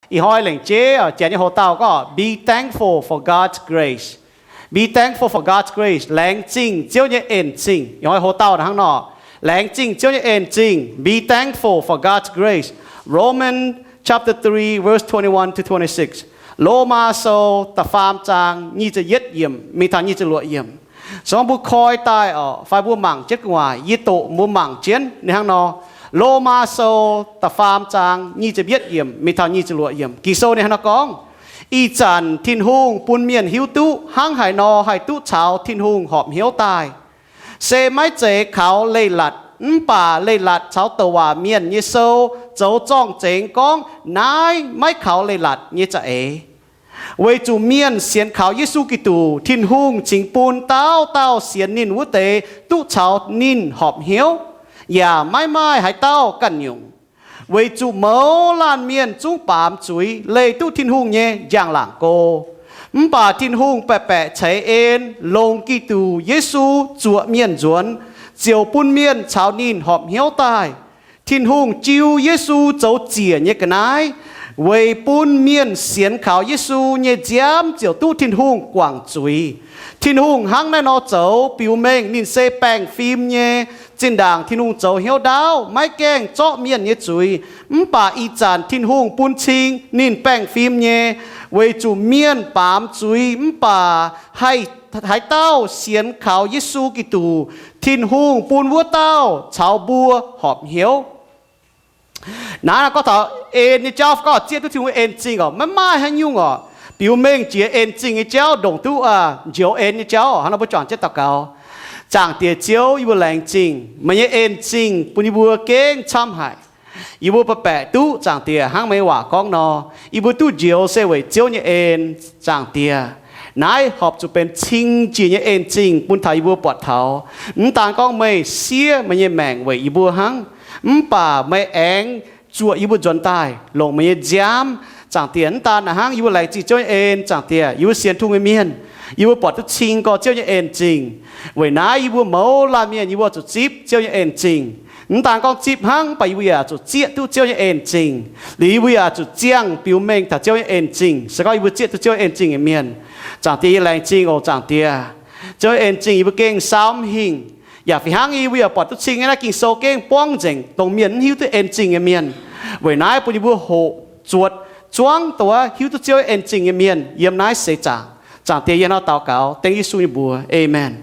Ih hnoi lengc jeiv janx nyei hoc-dauh gorngv, be thankful for God's grace. Be thankful for God's grace. Laengz zingh Ziouv nyei en-zingh. Ih hnoi hoc-dauh hnangv nor, laengz zingh Ziouv nyei en-zingh. Be thankful for God's grace. Romans chapter three, verse twenty-one to twenty-six. Lomaa Sou da'faam zaang nyic ziepc yietv yiemc mingh taux nyic ziepc luoqc yiemc. Se gorngv mbuo koi daaih oc, fai mbuo mangc jienv gu'nguaaic, yie doqc mbuo mangc jienv ninh hnangv nor. Lomaa Sou da'faam zaang nyic ziepc yietv yiemc mingh taux nyic ziepc luoqc yiemc. Ging-Sou ninh hnangv nor gorngv, Ih zanc Tin-Hungh bun mienh hiuv duqv hnangv haaix nor haih duqv caux Tin-Hungh horpc hnyouv daaih. Se maiv zeiz kaux leiz-latc, mv baac leiz-latc caux douc waac mienh nyei sou zoux zorng-zengx gorngv naaiv maiv kaux leiz-latc nyei za'eix. Weic zuqc mienh sienx kaux Yesu Giduc, Tin-Hungh cingx bun dauh dauh sienx ninh wuov deix duqv caux ninh horpc hnyouv, yaac maiv maaih haaix dauh ganh nyungc. Weic zuqc mouz laanh mienh zungv baamz zuiz leih duqv Tin-Hungh nyei njang-laangc go. Mv baac Tin-Hungh baeqc baeqc ceix en longc Giduc Yesu zuoqc mienh nzuonx, ziouc bun mienh caux ninh horpc hnyouv daaih. Tin-Hungh jiu Yesu zoux ziec nyei ga'naaiv, weic bun mienh sienx kaux Yesu nyei nziaamv ziouc duqv Tin-Hungh guangc zuiz. Tin-Hungh hnangv naaiv nor zoux biux mengh ninh se baengh fim nyei. Zinh ndaangc Tin-Hungh zoux hnyouv ndaauv, maiv gaengh zorqv mienh nyei zuiz, mv baac ih zanc Tin-Hungh bun cing ninh baengh fim nyei, weic zuqc mienh baamz zuiz mv baac haih haaix dauh sienx kaux Yesu Giduc, Tin-Hungh bun wuov dauh caux mbuo horpc hnyouv. Naaiv gorngv taux en nyei jauv, gorngv zieqv duqv Tin-Hungh en-zingh oc, maiv maaih haaix nyungc oc, biux mengh jiex en-zingh nyei jauv ndongc duqv njoux en nyei jauv oc. Hnangv nor mbuo juangc jienv daux gaux. Zaangc Diex Ziouv, yie mbuo laengz zingh meih nyei en-zingh bun yie mbuo gengh camv haic. Yie mbuo baeqc baeqc duqv, Zaangc Diex, hnangv meih nyei waac gorngv nor, yie mbuo duqv njoux se weic Ziouv nyei en. Zaangc Diex, naaiv horpc zuqc benx cing-jiex nyei en-zingh bun taux yie mbuo buatc taux. Mv daan gorngv meih siev meih nyei maengc weic yie mbuo hnangv, mv baac meih aengx zuoqc yie mbuo nzuonx daaih longc meih nyei nziaamv. Zaangc Diex, mv daan naaiv hnangv, yie mbuo laengz zingh Ziouv nyei en. Zaangc Diex, yie mbuo sienx Tin-Hungh nyei mienh, yie mbuo buatc duqv cing gorx Ziouv nyei en-zingh. Weic naaiv yie mbuo mouz laanh mienh yie mbuo zuqc zipv Ziouv nyei en-zingh. Mv daan gorngv zipv hnangv, mv baac yie mbuo yaac zuqc zieqv duqv Ziouv nyei en-zingh. Liuz yie mbuo yaac zuqc ziangh biux mengh taux Ziouv nyei en-zingh, se gorngv yie mbuo zieqv duqv Ziouv nyei en-zingh nyei mienh. Zaangc Diex, yie laengz zingh oc, Zaangc Diex. Ziouv nyei en-zingh yie mbuo gengh saauv mv hingh. Yaac fih hnangv yie mbuo yaac buatc duqv cing nyei naaiv Ging-Sou gengh buangv nzengc dongh mienh mv hiuv duqv en-zingh nyei mienh. Weic naaiv bun yie mbuo hoqc zuotc zuangv dongh wuov hiuv duqv Ziouv nyei en-zingh nyei mienh yiem naaiv seix zaangc. Zaangc Diex, yie hnangv nor daux gaux dengv Yesu nyei mbuox, aamen.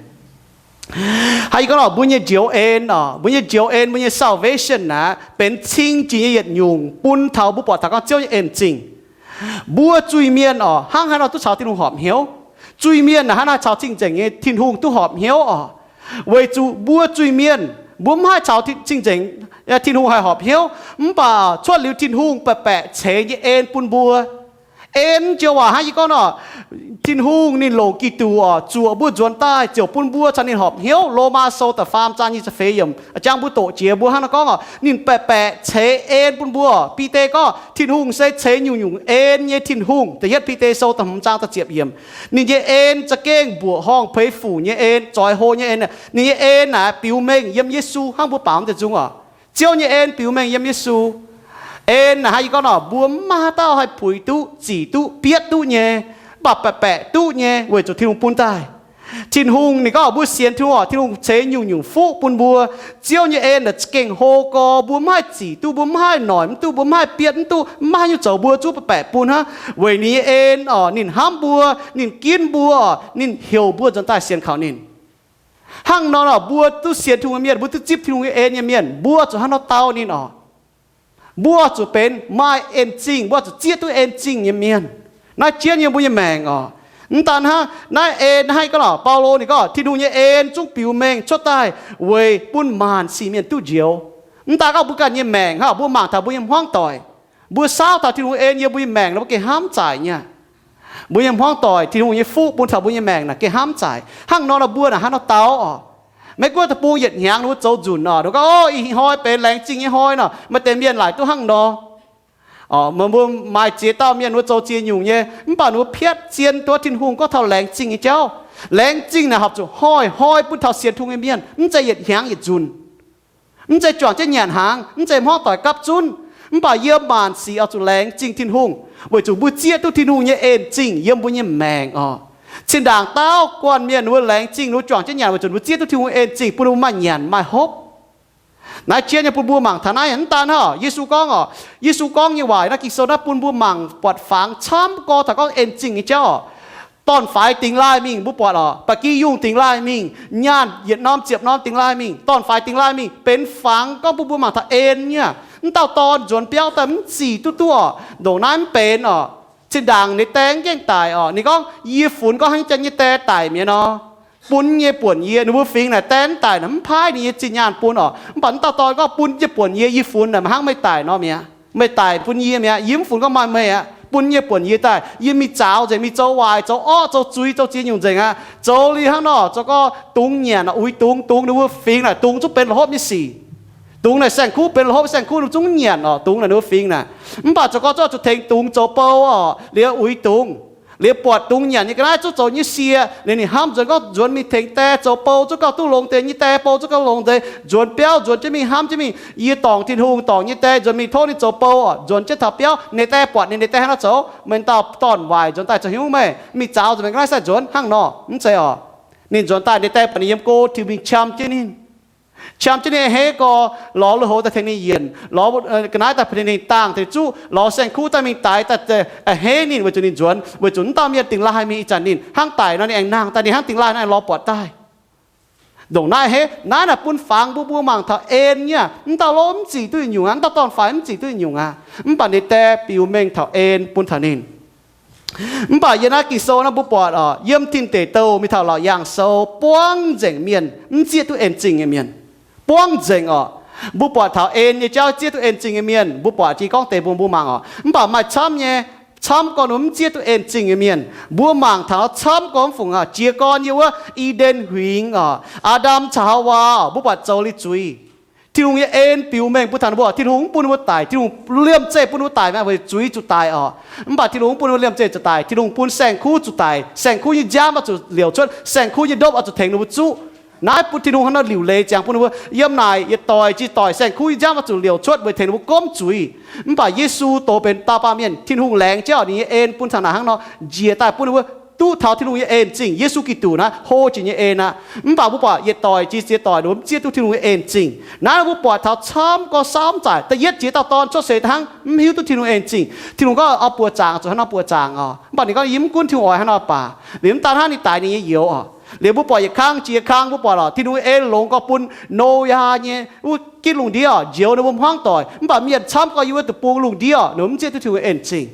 Hnangv yie gorngv nor, mbuo nyei njoux en oc, mbuo nyei njoux en, mbuo nyei salvation naaic benx cing-jiex nyei yietc nyungc bun taux mbuo buatc taux gorngv Ziouv nyei en-zingh. Mbuo zuiz-mienh oc, hnangv haaix nor duqv caux Tin-Hungh horpc hnyouv? Zuiz-mienh naaic hnangv naaiv caux cing-nzengc nyei Tin-Hungh duqv horpc hnyouv oc. Weic zuqc mbuo zuiz-mienh, mbuo mv haih caux cing-nzengc Tin-Hungh haih horpc hnyouv. Mv baac cuotv liuz Tin-Hungh baeqc baeqc ceix nyei en bun mbuo. En joux waac hnangv yie gorngv nor, Tin-Hungh ninh longc Giduc oc, zuoqc mbuo nzuonx daaih ziouc bun mbuo caux ninh horpc hnyouv. Lomaa Sou da'faam zaang nyic ziepc feix yiemc, jang mbuo doqc jiex mbuo hnangv nor gorngv oc, ninh baeqc baeqc ceix en bun mbuo. Bide gorngv Tin-Hungh se ceix nyungc-nyungc en nyei Tin-Hungh. Da'yietv Bide Sou da'hmz zaang da'ziepc yiemc. Ninh nyei en za'gengh mbuoqc horngh peix fuc nyei en, zoix hlo nyei en. Ninh nyei en naaic biux mengh yiem Yesu hnangv mbuo baaux deix nzung oc. Ziouv nyei en biux mengh yiem Yesu. En naaic hnangv yie gorngv nor, mbuo mv maaih haaix dauh haih puix duqv, zic duqv, bietv duqv nyei, mv baac baeqc baeqc duqv nyei weic zuqc Tin-Hungh bun daaih. Tin-Hungh ninh gorngv mbuo sienx Tin-Hungh oc, Tin-Hungh ceix nyungc-nyungc fuqv bun mbuo. Ziouv nyei en naaic za'gengh hlo gorx, mbuo mv haih zic duqv, mbuo mv haih noic mv duqv, mbuo mv haih bietv mv duqv, mv maaih haaix nyungc zoux mbuo zungv baeqc baeqc bun hnangv. Weic ninh nyei en oc, ninh hnamv mbuo, ninh ginv mbuo oc, ninh heuc mbuo nzuonx daaih sienx kaux ninh. Hnangv nor oc, mbuo duqv sienx Tin-Hungh nyei mienh, mbuo duqv zipv Tin-Hungh nyei en nyei mienh, mbuo zuqc hnangv nor dau ninh oc. Mbuo zuqc benx maaih en-zingh, mbuo zuqc zieqv duqv en-zingh nyei mienh. Naaiv jienv yiem mbuo nyei maengc oc. Mv daan hnangv naaiv en hnangv yie gorngv nor, Baulo ninh gorngv Tin-Hungh nyei en zungv biux mengh cuotv daaih weic bun maanc sic mienh duqv njoux. Mv daan gorngv mbuo ganh nyei maengc hnangv, mbuo mangc taux mbuo nyei hmuangv doic, mbuo saauv taux Tin-Hungh en yiem mbuo nyei maengc nor, mbuo gengh hnamv zaaic nyei. Mbuo nyei hmuangv doic, Tin-Hungh nyei fuqv bun taux mbuo nyei maengc naaic gengh hnamv zaaic. Hnangv nor nor mbuo naaic hnangv nor dau oc. Maiv gunv deic-bung yietc hnyangx ninh mbuo zoux nzunc oc, ninh gorngv, O, ih hnoi benx laengz zingh nyei hnoi nor, maaih deix mienh laaic duqv hnangv nor. Oc, meih mbuo maaih ziex dauh mienh ninh mbuo zoux ziex nyungc nyei, mv baac ninh mbuo piatv zien duqv Tin-Hungh gorngv taux laengz zingh nyei jauv. Laengz zingh naaic horpc zuqc hnoi-hnoi bun taux sienx Tin-Hungh nyei mienh, mv zeiz yietc hnyangx yietc nzunc. Mv zeiz juangc jienv nyanc hnaangx, mv zeiz hmuangv doic gapv zunv. Mv baac yiem maanc sic oix zuqc laengz zingh Tin-Hungh, weic zuqc mbuo zieqv duqv Tin-Hungh nyei en zingh yiem mbuo nyei maengc oc. Zinh ndaangc dauh guanh mienh ninh mbuo laengz zingh, ninh mbuo juangc jienv nyanc weic zuqc ninh mbuo zieqv duqv Tin-Hungh en zingh bun ninh mbuo maaih nyanc maaih hopv. Naaiv jienv nyei bun mbuo mangc taux naaiv hnangv. Mv daan hnangv oc, Yesu gorngv oc, Yesu gorngv nyei waac naaiv Ging-Sou naaiv bun mbuo mangc buatc fangx camv gorx taux gorngv en zingh nyei jauv oc. Dorn-faix dingx laaih mingh mbuo buatc oc, ba'gi yungh dingx laaih mingh, nyaanh yietc norm ziepc norm dingx laaih mingh, dorn-faix dingx laaih mingh, benx fangx gorngv bun mbuo mangc taux en nyei aqv. Mv dauh dorn nzuonx biauv daaih mv zic duqv duqv oc, ndongc naaiv mv benx oc. Zinh ndaangc ninh die mv gaengh daic oc, ninh gorngv, Yie funx gorngv hnangv janx nyei die daic mi'aqv nor, bun nyei buonc yie. Ninh mbuo fingx naaic die mv daic naaic mv paaiv ninh nyei zinh nyaanh bun oc. Mv baac mv dauh dorn gorngv, Bun nyei buonc yie, yie funx naaic maiv hnangv meih daic nor mi'aqv. Meih daic bun yie mi'aqv, yie mv funx gorngv maaih meih aqv. Bun nyei buonc yie daaih, yie mingh zaux nzengc, mingh zoux waaic, zoux orqv, zoux zuiz, zoux ziex nyungc nzengc aqv. Zoux liuz hnangv nor, zoux gorngv dungx nyanc oc, uix dungx, dungx ninh mbuo fingx naaic dungx zungv benx la'hopv nyei sic. Dungx naaic saeng-kuv benx la'hopv, saeng-kuv ninh zungv nyanc oc, dungx naaic ninh mbuo fingx naaic. Mv baac zoux gorngv zungv zuqc tengx dungx zoux bou oc, liuz uix dungx. Liuz buatc dungx nyanc nyei ga'naaiv zungv zoux nyei sie, liuz ninh hnamv nzuonx gorngv nzuonx mingh tengx die zoux bou zungv gauh duqv longx deix nyei, die bou zungv gauh longx deix. Nzuonx biauv nzuonx jienv mingh, hnamv jienv mingh, Yie dorngc Tin-Hungh, dorngc nyei die, nzuonx mingh tov ninh zoux bou oc. Nzuonx jienv taux biauv, ninh die buatc ninh, ninh die hnangv nor zoux, Meih dauh dorn-waaic nzuonx daaih zoux haaix nyungc meih? Mingh zaux nzengc meih ga'naaiv sai nzuonx hnangv nor. Mv zeiz oc. Ninh nzuonx daaih, ninh die buatc ninh yiem go, Tin-Hungh mingh qam jienv ninh. Qam jienv ninh a'hneiv gorx, lorz lui-houx daaih tengx ninh yienc, lorz ga'naaiv daaih tengx ninh dangh, tengx zuqv, lorz saeng-kuv daaih mingh daix daaih a'hneiv ninh weic zuqc ninh nzuonx, weic zuqc mv dauh mienh dingx laaih mingh ih zanc ninh hnangv daic nor ninh aengx nangh daaih, ninh hnangv dingx laaih nor aengx lorz buatc daaih. Ndongc naaiv a'hneiv, naaiv naaic bun fangx mbuo, mbuo mangc taux en nyei aqv. Mv dauh lov mv zic duqv nyungc aqv, mv dauh dorn-faix mv zic duqv nyungc aqv. Mv baac ninh die biux mengh taux en bun taux ninh. Mv baac yiem naaiv Ging-Sou naaiv mbuo buatc oc, yiem Tin Deic Douh mingh taux Laauc Yaangh Sou buangv nzengc mienh mv zieqv duqv en zingh nyei mienh. Buangv nzengc oc. Mbuo buatc taux en nyei jauv zieqv duqv en zingh nyei mienh, mbuo buatc jiex gorngv deix bun mbuo mangc oc. Mv baac maaih camv nyei, camv gorx ninh mv zieqv duqv en zingh nyei mienh. Mbuo mangc taux camv gorx mv fungc oc, jiez gorn yiem wuov I^nden Huingx oc, Aa^ndam caux Haawaa oc, mbuo buatc zoux liuz zuiz. Tin-Hungh nyei en biux mengh bun taux ninh mbuo, Tin-Hungh mv bun ninh mbuo daic. Tin-Hungh liemh zeih bun ninh mbuo daic mi'aqv weic zuiz zuqc daic oc. Mv baac Tin-Hungh mv bun ninh mbuo liemh zeih zuqc daic. Tin-Hungh bun saeng-kuv zuqc daic. Saeng-kuv nyei nziaamv oix zuqc liouc cuotv. Saeng-kuv nyei ndopv oix zuqc tengx ninh mbuo zuqv. Naaiv bun Tin-Hungh hnangv nor liuc leiz ziangx bun ninh mbuo. Yiem naaic yietc doic jiex doic saeng-kuv nyei nziaamv oix zuqc liouc cuotv weic tengx ninh mbuo gomv zuiz. Mv baac Yesu doz benx dauh baamh mienh, Tin-Hungh laengz jienv ninh nyei en bun taux naaic hnangv nor, njiec daaih bun ninh mbuo duqv taux Tin-Hungh nyei en zingh. Yesu Giduc naaiv hlo jiex nyei en aqv. Mv baac mbuo buatc yietc doic jiex ziex doic ninh mbuo mv zieqv duqv Tin-Hungh nyei en zingh. Naaiv mbuo buatc taux camv gorx saamv zaaic. Da'yietv jiex dauh dorn cuotv seix hnangv mv hiuv duqv Tin-Hungh en zingh. Tin-Hungh gorngv oix buoqc zaangc, zuqc hnangv nor buoqc zaangc oc. Mv baac ninh gorngv, Yie mv gunv Tin-Hungh oix hnangv nor baac. Liuz mv daan hnangv, ninh daix ninh nyei youz oc. Liuz mbuo buatc yietc kang jiex kang mbuo buatc oc, Tin-Hungh nyei en longx gorx bun Noyaa nyei wuov ginv lungh ndiev oc, njoux ninh mbuo hmuangv doic. Mv baac mienh camv gorx yiem wuov deic-bung lungh ndiev oc, ninh mbuo mv zieqv duqv Tin-Hungh nyei en zingh.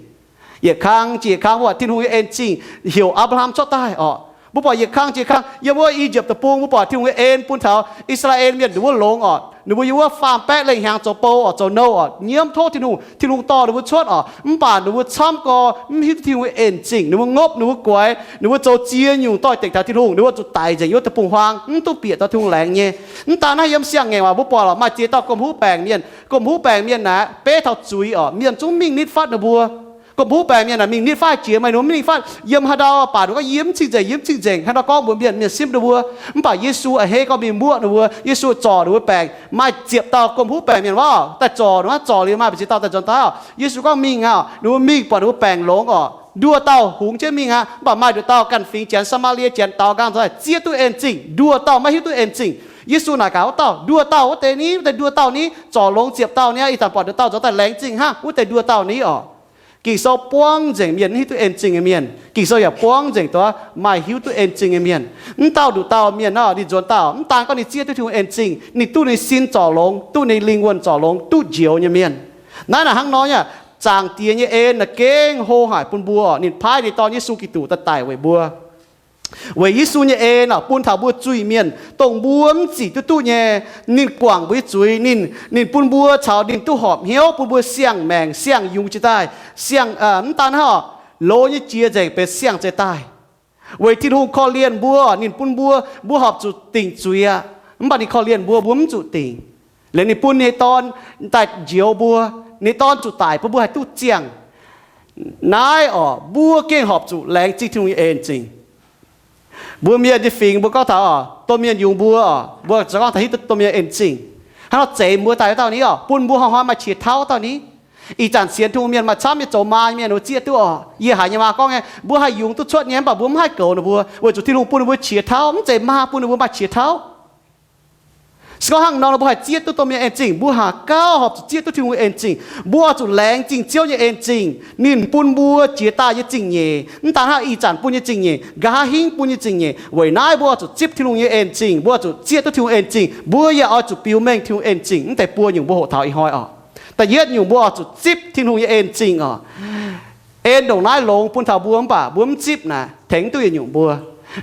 Yietc kang jiex yietc kang mbuo buatc Tin-Hungh nyei en zingh heuc Apc^laa^ham cuotv daaih oc. Mbuo buatc yietc kang jiex kang yiem wuov I^yipv deic-bung mbuo buatc Tin-Hungh nyei en bun taux I^saa^laa^en Mienh ninh wuov longx oc. Ninh mbuo yiem wuov faam-baeqv lengh hnyangx zoux bou oc, zoux nouh oc, nyiemv tov Tin-Hungh, Tin-Hungh dorh ninh mbuo cuotv oc. Mv baac ninh mbuo camv gorx mv hiuv duqv Tin-Hungh nyei en zingh. Ninh mbuo ngopv, ninh mbuo guaix, ninh mbuo zoux ziex nyungc doix-dekc taux Tin-Hungh, ninh mbuo zuqc daic nzengc yiem wuov deic-bung-huaang, mv duqv bieqc taux Tin-Hungh laengz nyei. Mv daan naaiv yiem siang-ngaengc waac mbuo buatc oc, maaih ziex dauh gomh huv baengc mienh. Gomh huv baengc mienh naaic beiv taux zuiz oc, mienh zungv mingh nitv fatv ninh mbuo. Gomh huv baengc mienh naaic mingh nitv fatv jiex, maaih ninh mbuo mingh fatv yiem haaix ndau baac ninh gorngv, Yie mv cing-nzengc, yie mv cing-nzengc, haaix ndau gorngv mbuox mienh, mienh simv ninh mbuo. Mv baac Yesu a'hneiv gorngv mingh muoqv ninh mbuo. Yesu zorc ninh mbuo baengc. Maaih ziepc dauh gomh huv baengc mienh wuov daaih zorc ninh, zorc liuz maaih ziex dauh daaih nzuonx daaih oc. Yesu gorngv, Mingh aqv. Ninh mbuo mingh buatc ninh mbuo baengc longx oc. Nduoh dauh hungx jienv mingh aqv. Mv baac maaih nduoh dauh ganh fingx Janx, Saa^maa^lie Janx, daaux nqaang nzuonx zieqv duqv en zingh, nduoh dauh maiv hiuv duqv en zingh. Yesu naaic gaax wuov dauh, Nduoh dauh wuov deix ni? Wuov deix nduoh dauh ni? Zorc longx ziepc dauh ni aqv. Ih zanc buatc nduoh dauh nzuonx daaih laengz zingh hnangv, wuov deix nduoh dauh ni oc. Ging-Sou buangv nzengc mienh mv hiuv duqv en zingh nyei mienh. Ging-Sou yaac buangv nzengc duqv maaih hiuv duqv en zingh nyei mienh. Mv dauh nduqc dauh mienh nor, ninh nzuonx dauh mv daan gorngv ninh zieqv duqv Tin-Hungh en zingh, ninh duqv ninh sin zorc longx, duqv ninh lingh wuonh zorc longx, duqv njoux nyei mienh. Naaiv naaic hnangv nor nyei, Zaangc Diex nyei en naaic gengh hlo haic bun mbuo. Ninh paaiv ninh Dorn, Yesu Giduc, daaih daic weic mbuo. Weic Yesu nyei en oc, bun taux mbuo zuiz-mienh, dongh mbuo mv zic duqv duqv nyei. Ninh guangc mbuo nyei zuiz. Ninh, ninh bun mbuo caux ninh duqv horpc hnyouv, bun mbuo siang-maengc siang-yungz jiex daaih, siang, mv daan hnangv oc, loz nyei jiex nzengc benx siang-zeix daaih. Weic Tin-Hungh korv-lienh mbuo, ninh bun mbuo, mbuo horpc zuqc dingc zuiz aqv. Mv baac ninh korv-lienh mbuo, mbuo mv zuqc dingc. Liuz ninh bun ninh nyei Dorn daaih njoux mbuo. Ninh nyei Dorn zuqc daic bun mbuo haih duqv ziangh. Naaiv oc, mbuo gengh horpc zuqc laengz zingh Tin-Hungh nyei en zingh. Mbuo mienh nyei fingx, mbuo gorngv taux oc, domh mienh yungz mbuo oc, mbuo ziouc gorngv taux hiuv duqv domh mienh en zingh. Hnangv nor zeix mbuo daaih wuov dauh ni oc, bun mbuo hnoi-hnoi maaih qiex tauv wuov dauh ni. Ih zanc sienx Tin-Hungh mienh maaih camv nyei zoux maa nyei mienh wuov zieqv duqv oc. Yie haiz nyei maa gorngv nyei, mbuo haih yungz duqv cuotv nyei, mv baac mbuo mv haih goux ninh mbuo, weic zuqc Tin-Hungh bun ninh mbuo qiex tauv, mv zeiz maa bun ninh mbuo maaih qiex tauv. Se gorngv hnangv nor, mbuo haih zieqv duqv domh mienh en zingh, mbuo haih gauh horpc zuqc zieqv duqv Tin-Hungh nyei en zingh. Mbuo oix zuqc laengz zingh Ziouv nyei en zingh. Ninh bun mbuo jiex daaih nyei zingh nyeic, mv daan hnangv ih zanc bun nyei zingh nyeic, nqa'haav hingv bun nyei zingh nyeic. Weic naaiv mbuo oix zuqc zipv Tin-Hungh nyei en zingh, mbuo oix zuqc zieqv duqv Tin-Hungh en zingh. Mbuo yaac oix zuqc biux mengh Tin-Hungh en zingh. Mv deix buo nyungc mbuo hoqc taux ih hnoi oc. Da'yietv nyungc mbuo oix zuqc zipv Tin-Hungh nyei en zingh oc. En ndongc naaiv longx bun taux mbuo mv baac mbuo mv zipv naaic, tengx duqv yietc nyungc mbuo.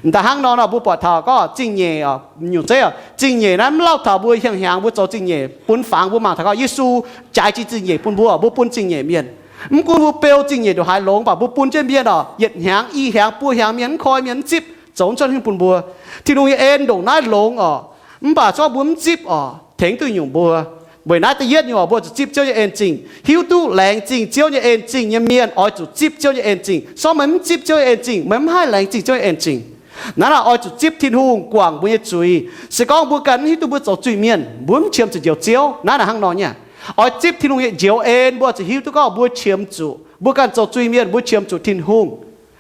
M'daaih hnangv nor nor mbuo buatc taux gorngv zingh nyeic oc, nyungc zeiv oc, zingh nyeic naaiv mv lauh taux mbuo hieng hnyangx mbuo zoux zingh nyeic bun fangx. Mbuo mangc taux gorngv Yesu jaaix jienv zingh nyeic bun mbuo, mbuo bun zingh nyeic mienh. Mv gunv mbuo beu zingh nyeic ndongc haaix longx, mv baac mbuo bun jienv mienh oc, yietc hnyangx, i hnyangx, buo hnyangx, mienh mv koi, mienh mv zipv, zoux mv cuotv hingv bun mbuo. Tin-Hungh nyei en ndongc naaiv longx oc, mv baac se gorngv mbuo mv zipv oc, tengx duqv nyungc mbuo. Weic naaiv da'yietv nyungc oc, mbuo zuqc zipv Ziouv nyei en zingh, hiuv duqv laengz zingh Ziouv nyei en zingh nyei mienh oix zuqc zipv Ziouv nyei en zingh. Se gorngv meih mv zipv Ziouv nyei en zingh, meih mv haih laengz zingh Ziouv nyei en zingh. Naaiv naaic oix zuqc zipv Tin-Hungh guangc mbuo nyei zuiz. Se gorngv mbuo ganh mv hiuv duqv mbuo zoux zuiz-mienh, mbuo mv qiemx zuqc njoux Ziouv. Naaiv naaic hnangv nor nyei. Oix zipv Tin-Hungh nyei njoux en, mbuo zuqc hiuv duqv gorngv mbuo qiemx zuqc, mbuo ganh zoux zuiz-mienh, mbuo qiemx zuqc Tin-Hungh.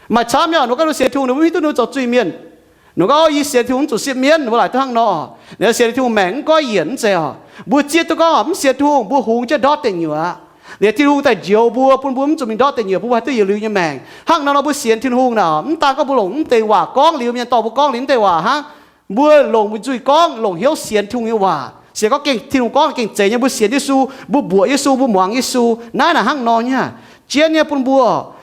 Maaih camv nyei, ninh gorngv ninh sienx Tin-Hungh, ninh mbuo mv hiuv duqv ninh zoux zuiz-mienh. Ninh gorngv, Yie sienx Tin-Hungh mv zuqc sipv mienv, ninh mbuo laaic duqv hnangv nor. Ninh sienx Tin-Hungh maengc mv goiv yienc mv zeiz oc. Mbuo zieqv duqv gorngv mv sienx Tin-Hungh, mbuo hungx jienv ndortv deic nyuoqc aqv. Liuz Tin-Hungh daaih njoux mbuo, bun mbuo mv zuqc mingh ndortv deic nyuoqc, bun mbuo haih duqv yietc liuz nyei maengc. Hnangv nor nor mbuo sienx Tin-Hungh naaic, mv daan gorngv mbuo longc mv deix waac gorngv liuz mienh dorh mbuo gorngv liuz mv deix waac hnangv. Mbuo longc mbuo nzuih gorngv, longc hnyouv sienx Tin-Hungh nyei waac, sienx gorngv gengh Tin-Hungh gorngv gengh zeiz nyei, mbuo sienx Yesu, mbuo mbuoqc Yesu, mbuo muangx Yesu. Naaiv naaic hnangv nor nyei. Jienv nyei bun mbuo,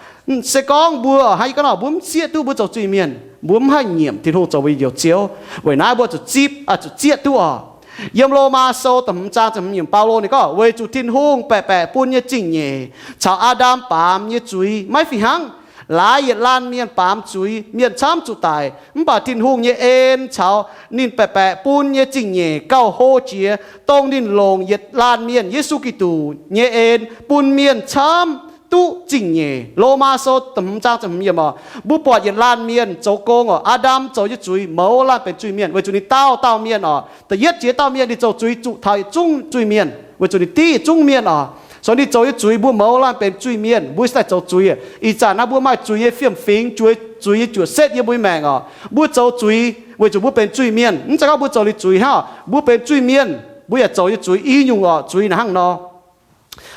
se gorngv mbuo, hnangv yie gorngv nor, mbuo mv zieqv duqv mbuo zoux zuiz-mienh, mbuo mv haih nyiemc Tin-Hungh zoux mbuo nyei Njoux Ziouv. Weic naaiv mbuo zuqc zipv, zuqc zieqv duqv oc. Yiem Lomaa Sou da'hmz zaang ziepc hmz yiemc, Baulo ninh gorngv, Weic zuqc Tin-Hungh baeqc baeqc bun nyei zingh nyeic caux Aa^ndam baamz nyei zuiz maiv fih hnangv. Laaix yietc laanh mienh baamz zuiz, mienh camv zuqc daic. Mv baac Tin-Hungh nyei en caux ninh baeqc baeqc bun nyei zingh nyeic gauh hlo jiex dongh ninh longc yietc laanh mienh, Yesu Giduc, nyei en bun mienh camv duqv zingh nyeic. Lomaa Sou da'hmz zaang ziepc hmz yiemc oc. Mbuo buatc yietc laanh mienh zoux gong oc. Aa^ndam zoux nyei zuiz mouz laanh benx zuiz-mienh weic zuqc ninh dauh dauh mienh oc. Da'yietv jiex dauh mienh ninh zoux zuiz zuqc taux yietc zungv zuiz-mienh weic zuqc ninh div yietc zungv mienh oc. So ninh zoux nyei zuiz mbuo mouz laanh benx zuiz-mienh, mbuo se daaih zoux zuiz. Ih zanc naaiv mbuo maaih zuiz nyei fiem-fingx, zuiz, zuiz nyei juoqc setv yiem mbuo nyei maengc oc. Mbuo zoux zuiz weic zuqc mbuo benx zuiz-mienh. Mv zeiz gorngv mbuo zoux liuz zuiz hnangv oc, mbuo benx zuiz-mienh, mbuo yaac zoux nyei zuiz i nyungc oc. Zuiz naaic hnangv nor.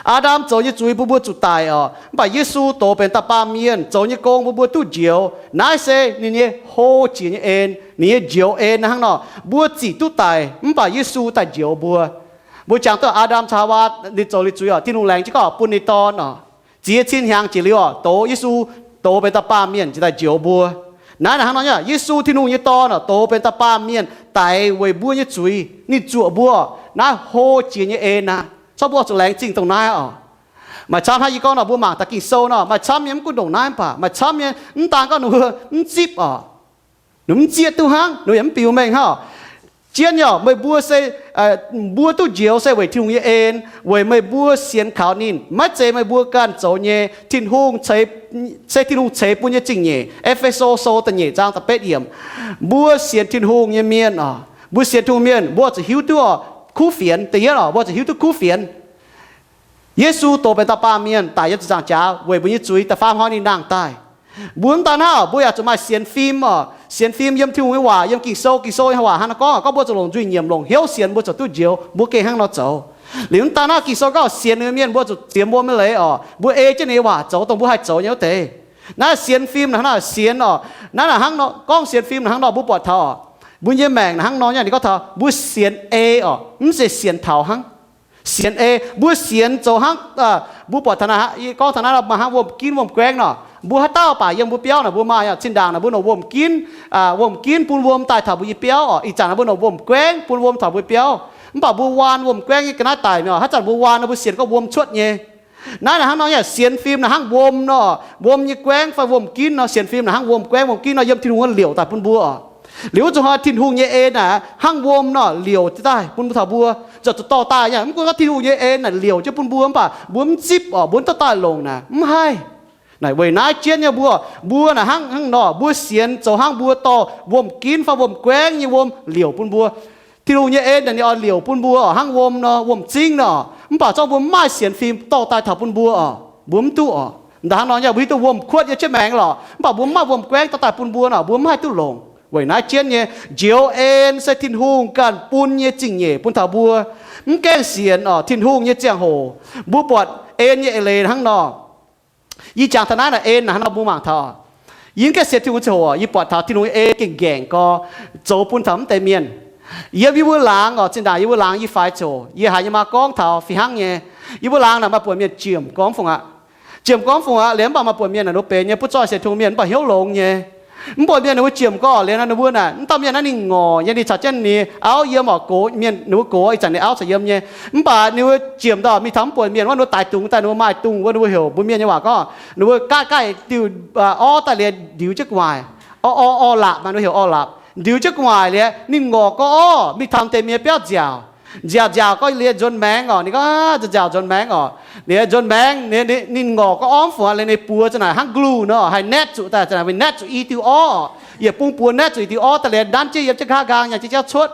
Aa^ndam zoux nyei zuiz bun mbuo zuqc daic oc. Mv baac Yesu dox benx da'baamh mienh zoux nyei gong bun mbuo duqv njoux. Naaiv se ninh nyei hlo jiex nyei en, ninh nyei njoux en hnangv nor. Mbuo zic duqv daic, mv baac Yesu daaih njoux mbuo. Mbuo jangx duqv Aa^ndam caux Haawaa ninh zoux liuz zuiz oc, Tin-Hungh laengz jienv gorngv bun ninh nyei Dorn oc. Ziex cin hnyangx jiex liuz oc, dox Yesu dox benx da'baamh mienh jiex daaih njoux mbuo. Naaiv naaic hnangv nor nyei, Yesu Tin-Hungh nyei Dorn oc, dox benx da'baamh mienh daic weic mbuo nyei zuiz, ninh zuoqc mbuo. Naaiv hlo jiex nyei en aqv. Corc mbuo zuqc laengz zingh dongh naaiv oc. Maaih camv hnangv yie gorngv nor, mbuo mangc daaih Ging-Sou nor, maaih camv nyei mv gunv ndongc naaiv mv baac maaih camv nyei mv daan gorngv ninh mbuo mv zipv oc, ninh mv zieqv duqv hnangv, ninh yaac mv biux mengh hnangv oc. Jienv nyei oc, meih mbuo se, mbuo duqv njoux se weic Tin-Hungh nyei en, weic meih mbuo sienx kaux ninh, maiv zeiz meih mbuo ganh zoux nyei. Tin-Hungh, se Tin-Hungh ceix bun nyei zingh nyeic. E^fe^so Sou da'nyeic zaang da'betv yiemc. Mbuo sienx Tin-Hungh nyei mienh oc, mbuo sienx Tin-Hungh mienh mbuo zuqc hiuv duqv oc, kuv fienx. Da'yietv oc, mbuo zuqc hiuv duqv kuv fienx. Yesu dox benx da'baamh mienh daic yiem ziepc nzaangc jaax weic mbuo nyei zuiz. Da'faam hnoi ninh nangh daaih. Mbuo mv daan hnangv, mbuo yaac zuqc maaih sienx fim oc. Sienx fim yiem Tin-Hungh nyei waac, yiem Ging-Sou. Ging-Sou nyei waac hnangv nor gorngv, gorngv mbuo zuqc longc nzuih nyiemc, longc hnyouv sienx, mbuo zuqc duqv njoux. Mbuo gengh hnangv nor zoux. Liuz mv daan hnangv, Ging-Sou gorngv sienx ninh mienh mbuo zuqc ziemx wuom nyei leiz oc. Mbuo ei jienv ninh nyei waac zoux dongh mbuo haih zoux nyei wuov deix. Naaiv sienx fim naaic hnangv nor sienx oc. Naaiv naaic hnangv nor gorngv sienx fim naaic hnangv nor mbuo buatc taux oc, mbuo nyei maengc naaic hnangv nor nyei, ninh gorngv taux mbuo sienx ei oc, mv zeiz sienx taux hnangv. Sienx ei, mbuo sienx zoux hnangv, mbuo buatc taux naaiv, yie gorngv taux naaiv maaih hnangv wuom-ginv wuom-guaengv nor. Mbuo haaix dauh baac yiem mbuo biauv naaic mbuo maaih oc. Zinh ndaangc naaic mbuo nongc wuom-ginv, wuom-ginv bun wuom daaih taux mbuo nyei biauv oc. Ih zanc naaic mbuo nongc wuom-guaengv bun wuom taux mbuo biauv. Mv baac mbuo waan wuom-guaengv nyei ga'naaiv daic mi'aqv. Haaix zanc mbuo waan nor mbuo sienx gorngv wuom cuotv nyei. Naaiv naaic hnangv nor nyei, sienx fim naaic hnangv wuom nor, wuom nyei guaengv fai wuom-ginv nor. Sienx fim naaic hnangv wuom-guaengv wuom-ginv nor yiem Tin-Hungh wuov liouc daaih bun mbuo oc. Liuz wuov zuqc hnoi Tin-Hungh nyei en naaic hnangv wuom nor liouc jienv daaih bun mbuo taux mbuo, ziouc zuqc dorh daaih nyei. Mv gunv gorngv Tin-Hungh nyei en naaic liouc jienv bun mbuo mv baac mbuo mv zipv oc, mbuo mv dorh daaih longc naaic, mv haih. Naaic weic naaiv jienv nyei mbuo, mbuo naaic hnangv hnangv nor, mbuo sienx zoux hnangv mbuo dorh wuom-ginv fai wuom-guaengv nyei wuom liouc bun mbuo. Tin-Hungh nyei en naaic ninh oix liouc bun mbuo oc, hnangv wuom nor, wuom-zingv nor. Mv baac zorqv mbuo mv maaih sienx fim dorh daaih taux bun mbuo oc, mbuo mv duqv oc. Ndaangc hnangv nor nyei, mbuo hiuv duqv wuom-kuotv yiem jienv maengx lorqc, mv baac mbuo mv maaih wuom-guaengv dorh daaih bun mbuo nor, mbuo mv haih duqv longc. Weic naaiv jienv nyei, njoux en se Tin-Hungh ganh bun nyei zingh nyeic bun taux mbuo. Mv gaengh sienx oc, Tin-Hungh nyei ziangh hoc, mbuo buatc en nyei eix leiz hnangv nor. Yie jangx taux naaiv naaic en hnangv nor mbuo mangc taux. Yie mv gaengh sienx Tin-Hungh ziangh hoc, yie buatc taux Tin-Hungh nyei en gengh gaengh gorx zoux bun taux mv deix mienh. Yiem yie mbuo laangz oc, zinh ndaangc yie mbuo laangz yie faix ziouc, yie haiz yie maa gorngv taux fih hnangv nyei. Yie mbuo laangz naaic maaih buonc mienh jiemc gorngv fungc aqv. Jiemc gorngv fungc aqv liuz, mv baac maaih buonc mienh naaic ninh mbuo benx nyei, butv zoih sienx Tin-Hungh mienh mv baac hnyouv longx nyei. Mv buonc mienh ninh mbuo jiemc gorngv liuz, ninh mbuo naaic, mv dauh mienh naaiv ninh ngorc nyei, ninh caux jienv ninh auv yiem oc, gox mienh, ninh mbuo gox ih zanc ninh auv caux yiem nyei. Mv baac ninh mbuo jiemc ndorm mingh taux mv buonc mienh wuov, ninh mbuo daix dungz daaih, ninh mbuo maaih dungz wuov, ninh mbuo heuc mbuo mienh nyei waac gorngv, ninh mbuo gaatv gaatv diuh orv daaih liuz ndiux jienv gu'nguaaic. Orv, orv, orv-lapc maaih, ninh mbuo heuc orv-lapc. Ndiux jienv gu'nguaaic liuz, ninh ngorc gorx orv mingh taux deix mienh biauv nziaauc. Nziaauc nziaauc gorx liuz nzuonx maengx oc, ninh gorngv nziaauc nzuonx maengx oc. Liuz nzuonx maengx, ninh ngorc gorx orv fungc liuz ninh buoz za'naaic hnangv gluh nor, haih naetv zuqc daaih, za'naaic naetv zuqc i diuh orv oc. Yietc bung buoz naetv zuqc i diuh orv daaih liuz, nanv jienv yiem jienv nqa'haav nqaang nyaanh jienv jauv cuotv.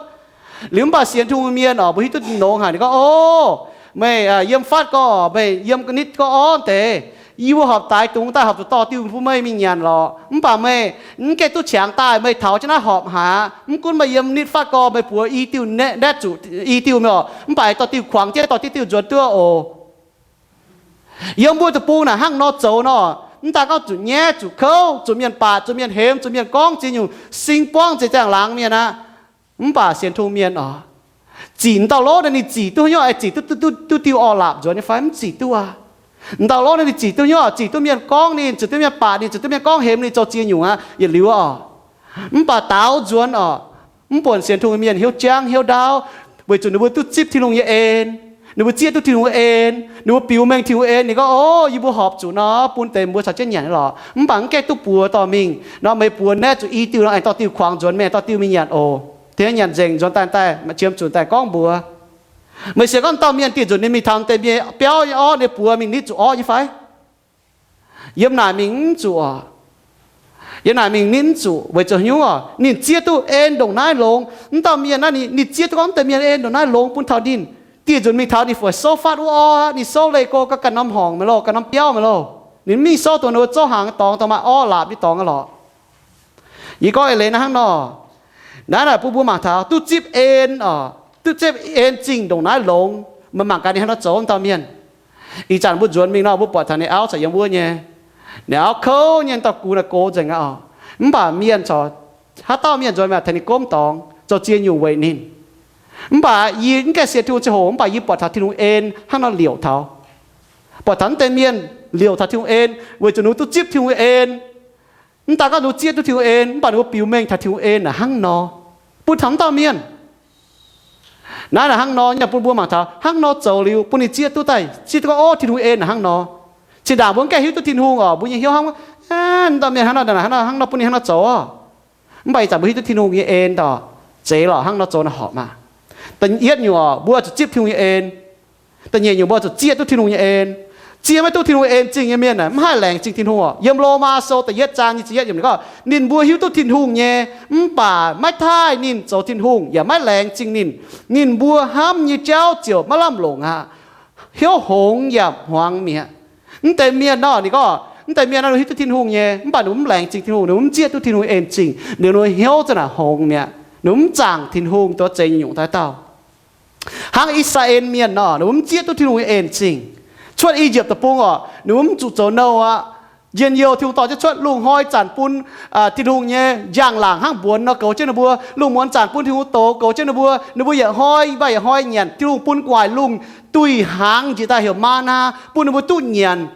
Liuz mv baac sienx Tin-Hungh mienh oc, mbuo hiuv duqv longx haic, ninh gorngv, O, meih yiem fatv gorx, meih yiem nitv gorx orv deix, yie mbuo horpc daix dungz daaih horpc zuqc dorh diuh bun meih mingh nyanc lorqc. Mv baac meih mv gaengh duqv qangx daaih, meih taux jienv naaiv horpc haic aqv. Mv gunv meih yiem nitv fatv gorx, meih buoz i diuh naetv zuqc i diuh oc, mv baac dorh diuh kuangx jienv, dorh diuh diuh nzuonx duqv oc. Yiem mbuo deic-bung naaic hnangv nor zoux nor, mv daaih gorngv zuqc nyaiv, zuqc kouv, zuqc mienh baac, zuqc mienh hemx, zuqc mienh gorngv ziex nyungc sing buangv nzengc ziangh laangz mienh aqv. Mv baac sienx Tin-Hungh mienh oc, zic dauh lov naaiv ninh zic duqv haaix nyungc, zic duqv, duqv, duqv diuh orv-lapc nzuonx nyei fai? Mv zic duqv aqv. Dauh lov naaiv ninh zic duqv haaix nyungc, zic duqv mienh gorngv ninh, zic duqv mienh baac ninh, zic duqv mienh gorngv hemx ninh zoux ziex nyungc aqv, yietc liuz oc. Mv baac daaux nzuonx oc, mv buonc sienx Tin-Hungh mienh hnyouv jangv hnyouv ndaauv, weic zuqc ninh mbuo duqv zipv Tin-Hungh nyei en, ninh mbuo zieqv duqv Tin-Hungh en, ninh mbuo biux mengh Tin-Hungh en, ninh gorngv, O, yie mbuo horpc zuqc nor bun deix mbuo caux jienv nyanc lorqc. Mv baac mv gaengh duqv buoz dorh mingh nor, meih buoz naetv zuqc i diuh nor, aengx dorh diuh kuangx nzuonx, mingh dorh diuh mingh nyanc oc. Tengx nyanc nzengc nzuonx daaih daaih, qiemx zunc daaih gorngv mbuox. Meih sienx gorngv dauh mienh dieh nzunc ninh mingh taux deix mienh biauv nyei orv, ninh buoz mingh nitv zuqc orv nyei fai? Yiem naaic mingh mv zuqc oc. Yiem naaic mingh nitv mv zuqc weic zuqc haaix nyungc oc? Ninh zieqv duqv en ndongc naaiv longx. Mv dauh mienh naaiv ninh zieqv duqv gorngv mv deix mienh en ndongc naaiv longx bun taux ninh. Dieh nzunc mingh taux ninh fu'jueiv souv fatv wuov orv, ninh souv leih go gauh ganh norm horngc mi'aqv loh, ganh norm biauv mi'aqv loh. Ninh mv mingh souv dongh ninh mbuo zouv hnaangx dorngx, dongh maaih orv-lapc nyei dorngx aqv lorqc. Yie gorngv eix leiz naaiv hnangv nor. Naaiv naaic bun mbuo mangc taux duqv zipv en oc, duqv zipv en zingh ndongc naaiv longx. Meih mangc gaax ninh hnangv nor zoux wuov dauh mienh. Ih zanc mbuo nzuonx mingh nor, mbuo buatc taux ninh auv caux yiem wuov nyei. Ninh auv kouv nyei, dauh gux naaic gox nzengc aqv oc. Mv baac mienh corc, haaix dauh mienh nzuonx mingh tengx ninh gomv dorngx, zoux ziex nyungc weic ninh. Mv baac yie mv gaengh sienx Tin-Hungh ziangh hoc, mv baac yie buatc taux Tin-Hungh en hnangv nor liouc taux. Buatc taux mv deix mienh liouc taux Tin-Hungh en weic zuqc ninh mbuo duqv zipv Tin-Hungh en. Mv daaih gorngv ninh mbuo zieqv duqv Tin-Hungh en, mv baac ninh mbuo biux mengh taux Tin-Hungh en naaic hnangv nor. Bun taux mv dauh mienh naaiv naaic hnangv nor, yaac bun mbuo mangc taux hnangv nor zoux liuz bun ninh zieqv duqv daaih, zieqv duqv gorngv, Ov, Tin-Hungh en naaic hnangv nor. Zinh ndaangc mbuo mv gaengh hiuv duqv Tin-Hungh oc, mbuo nyei hnyouv hnangv, Mv dauh mienh hnangv nor, hnangv nor, hnangv nor bun ninh hnangv nor zoux oc. Mv baac ih zanc mbuo hiuv duqv Tin-Hungh nyei en daaih, zeiz lorqc, hnangv nor zoux naaic horpc maah. Da'yietv nyungc oc, mbuo zuqc zipv Tin-Hungh nyei en. Da'nyeic nyungc, mbuo zuqc zieqv duqv Tin-Hungh nyei en. Zieqv maiv duqv Tin-Hungh en zingh nyei mienh naaic mv haih laengz zingh Tin-Hungh oc. Yiem Lomaa Sou da'yietv zaang nyic ziepc yietv yiemc ninh gorngv, ninh mbuo hiuv duqv Tin-Hungh nyei, mv baac maiv taaih ninh zoux Tin-Hungh, yaac maiv laengz zingh ninh. Ninh mbuo hnamv nyei jauv ziouc maiv lamh longc aqv. Hnyouv hngongx yaac hmuangx mi'aqv. Mv deix mienh nor, ninh gorngv, mv deix mienh nor, ninh hiuv duqv Tin-Hungh nyei, mv baac ninh mbuo mv laengz zingh Tin-Hungh, ninh mbuo mv zieqv duqv Tin-Hungh en zingh, ninh mbuo hnyouv za'naaic hngongx mi'aqv. Ninh mbuo mv zaangc Tin-Hungh, duqv zeiz nyungc daaih dauh. Hnangv I^saa^laa^en Mienh nor, ninh mbuo mv zieqv duqv Tin-Hungh nyei en zingh. Cuotv I^yipv Deic-Bung oc, ninh mbuo mv zuqc zoux nouh aqv. Njien-youh Tin-Hungh dorh jienv cuotv, lungh hnoi zanc bun Tin-Hungh nyei njang-laangc hnangv mbuonx nor goux jienv ninh mbuo. Lungh muonz zanc bun Tin-Hungh douz goux jienv ninh mbuo. Ninh mbuo yietc hnoi, mv baac yietc hnoi nyanc, Tin-Hungh bun gu'nguaaic lungh duih hnaangx njiec daaih heuc maa^naa bun ninh mbuo duqv nyanc.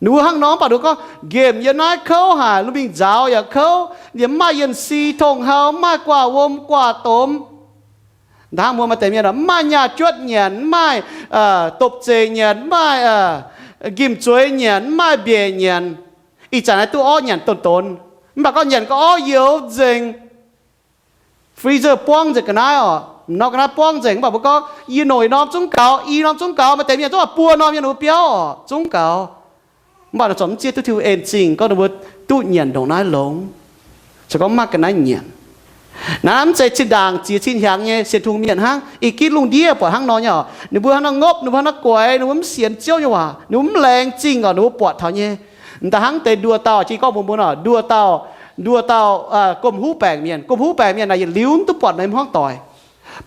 Ninh mbuo hnangv nor mv baac ninh mbuo gorngv nqemh yiem naaiv kouv haic, lungh mingh nzaaux yaac kouv, yaac mv maaih yienh si tong hau, mv maaih guaav wuom guaav domx. Ndaangc muoz maaih deix mienh mv maaih nyaah juotv nyanc, mv maaih dopc zeic nyanc, mv maaih nqimh zueiz nyanc, mv maaih mbiec nyanc. Ih zanc naaiv duqv orv nyanc donx-donx, mv baac gorngv nyanc gau orv youx nzengc. Freezer buangv nzengc ga'naaiv oc, norm ga'naaiv buangv nzengc. Mv baac mbuo gorngv yie nongc norm zungv gaux, i norm zungv gaux, maaih deix mienh zungv buo norm yiem ninh mbuo biauv oc, zungv gaux. Mv baac ninh corc mv zieqv duqv Tin-Hungh en zingh gorngv ninh mbuo duqv nyanc ndongc naaiv longx, se gorngv mv maaih ga'naaiv nyanc. Naaiv mv zeiz zinh ndaangc ziex cin hnyangx nyei sienx Tin-Hungh mienh hnangv. Ih gitv lungh ndiev buatc hnangv nor nyei oc. Ninh mbuo hnangv nor ngopv, ninh mbuo hnangv nor guaix, ninh mbuo mv sienx Ziouv nyei waac, ninh mbuo mv laengz zingh oc, ninh mbuo buatc taux nyei. M'daaih hnangv deix nduoh dauh, jiex gorngv mbuox mbuo nor, nduoh dauh, nduoh dauh gomh huv baengc mienh. Gomh huv baengc mienh naaic yietc liuz mv duqv buatc meih hmuangv doic.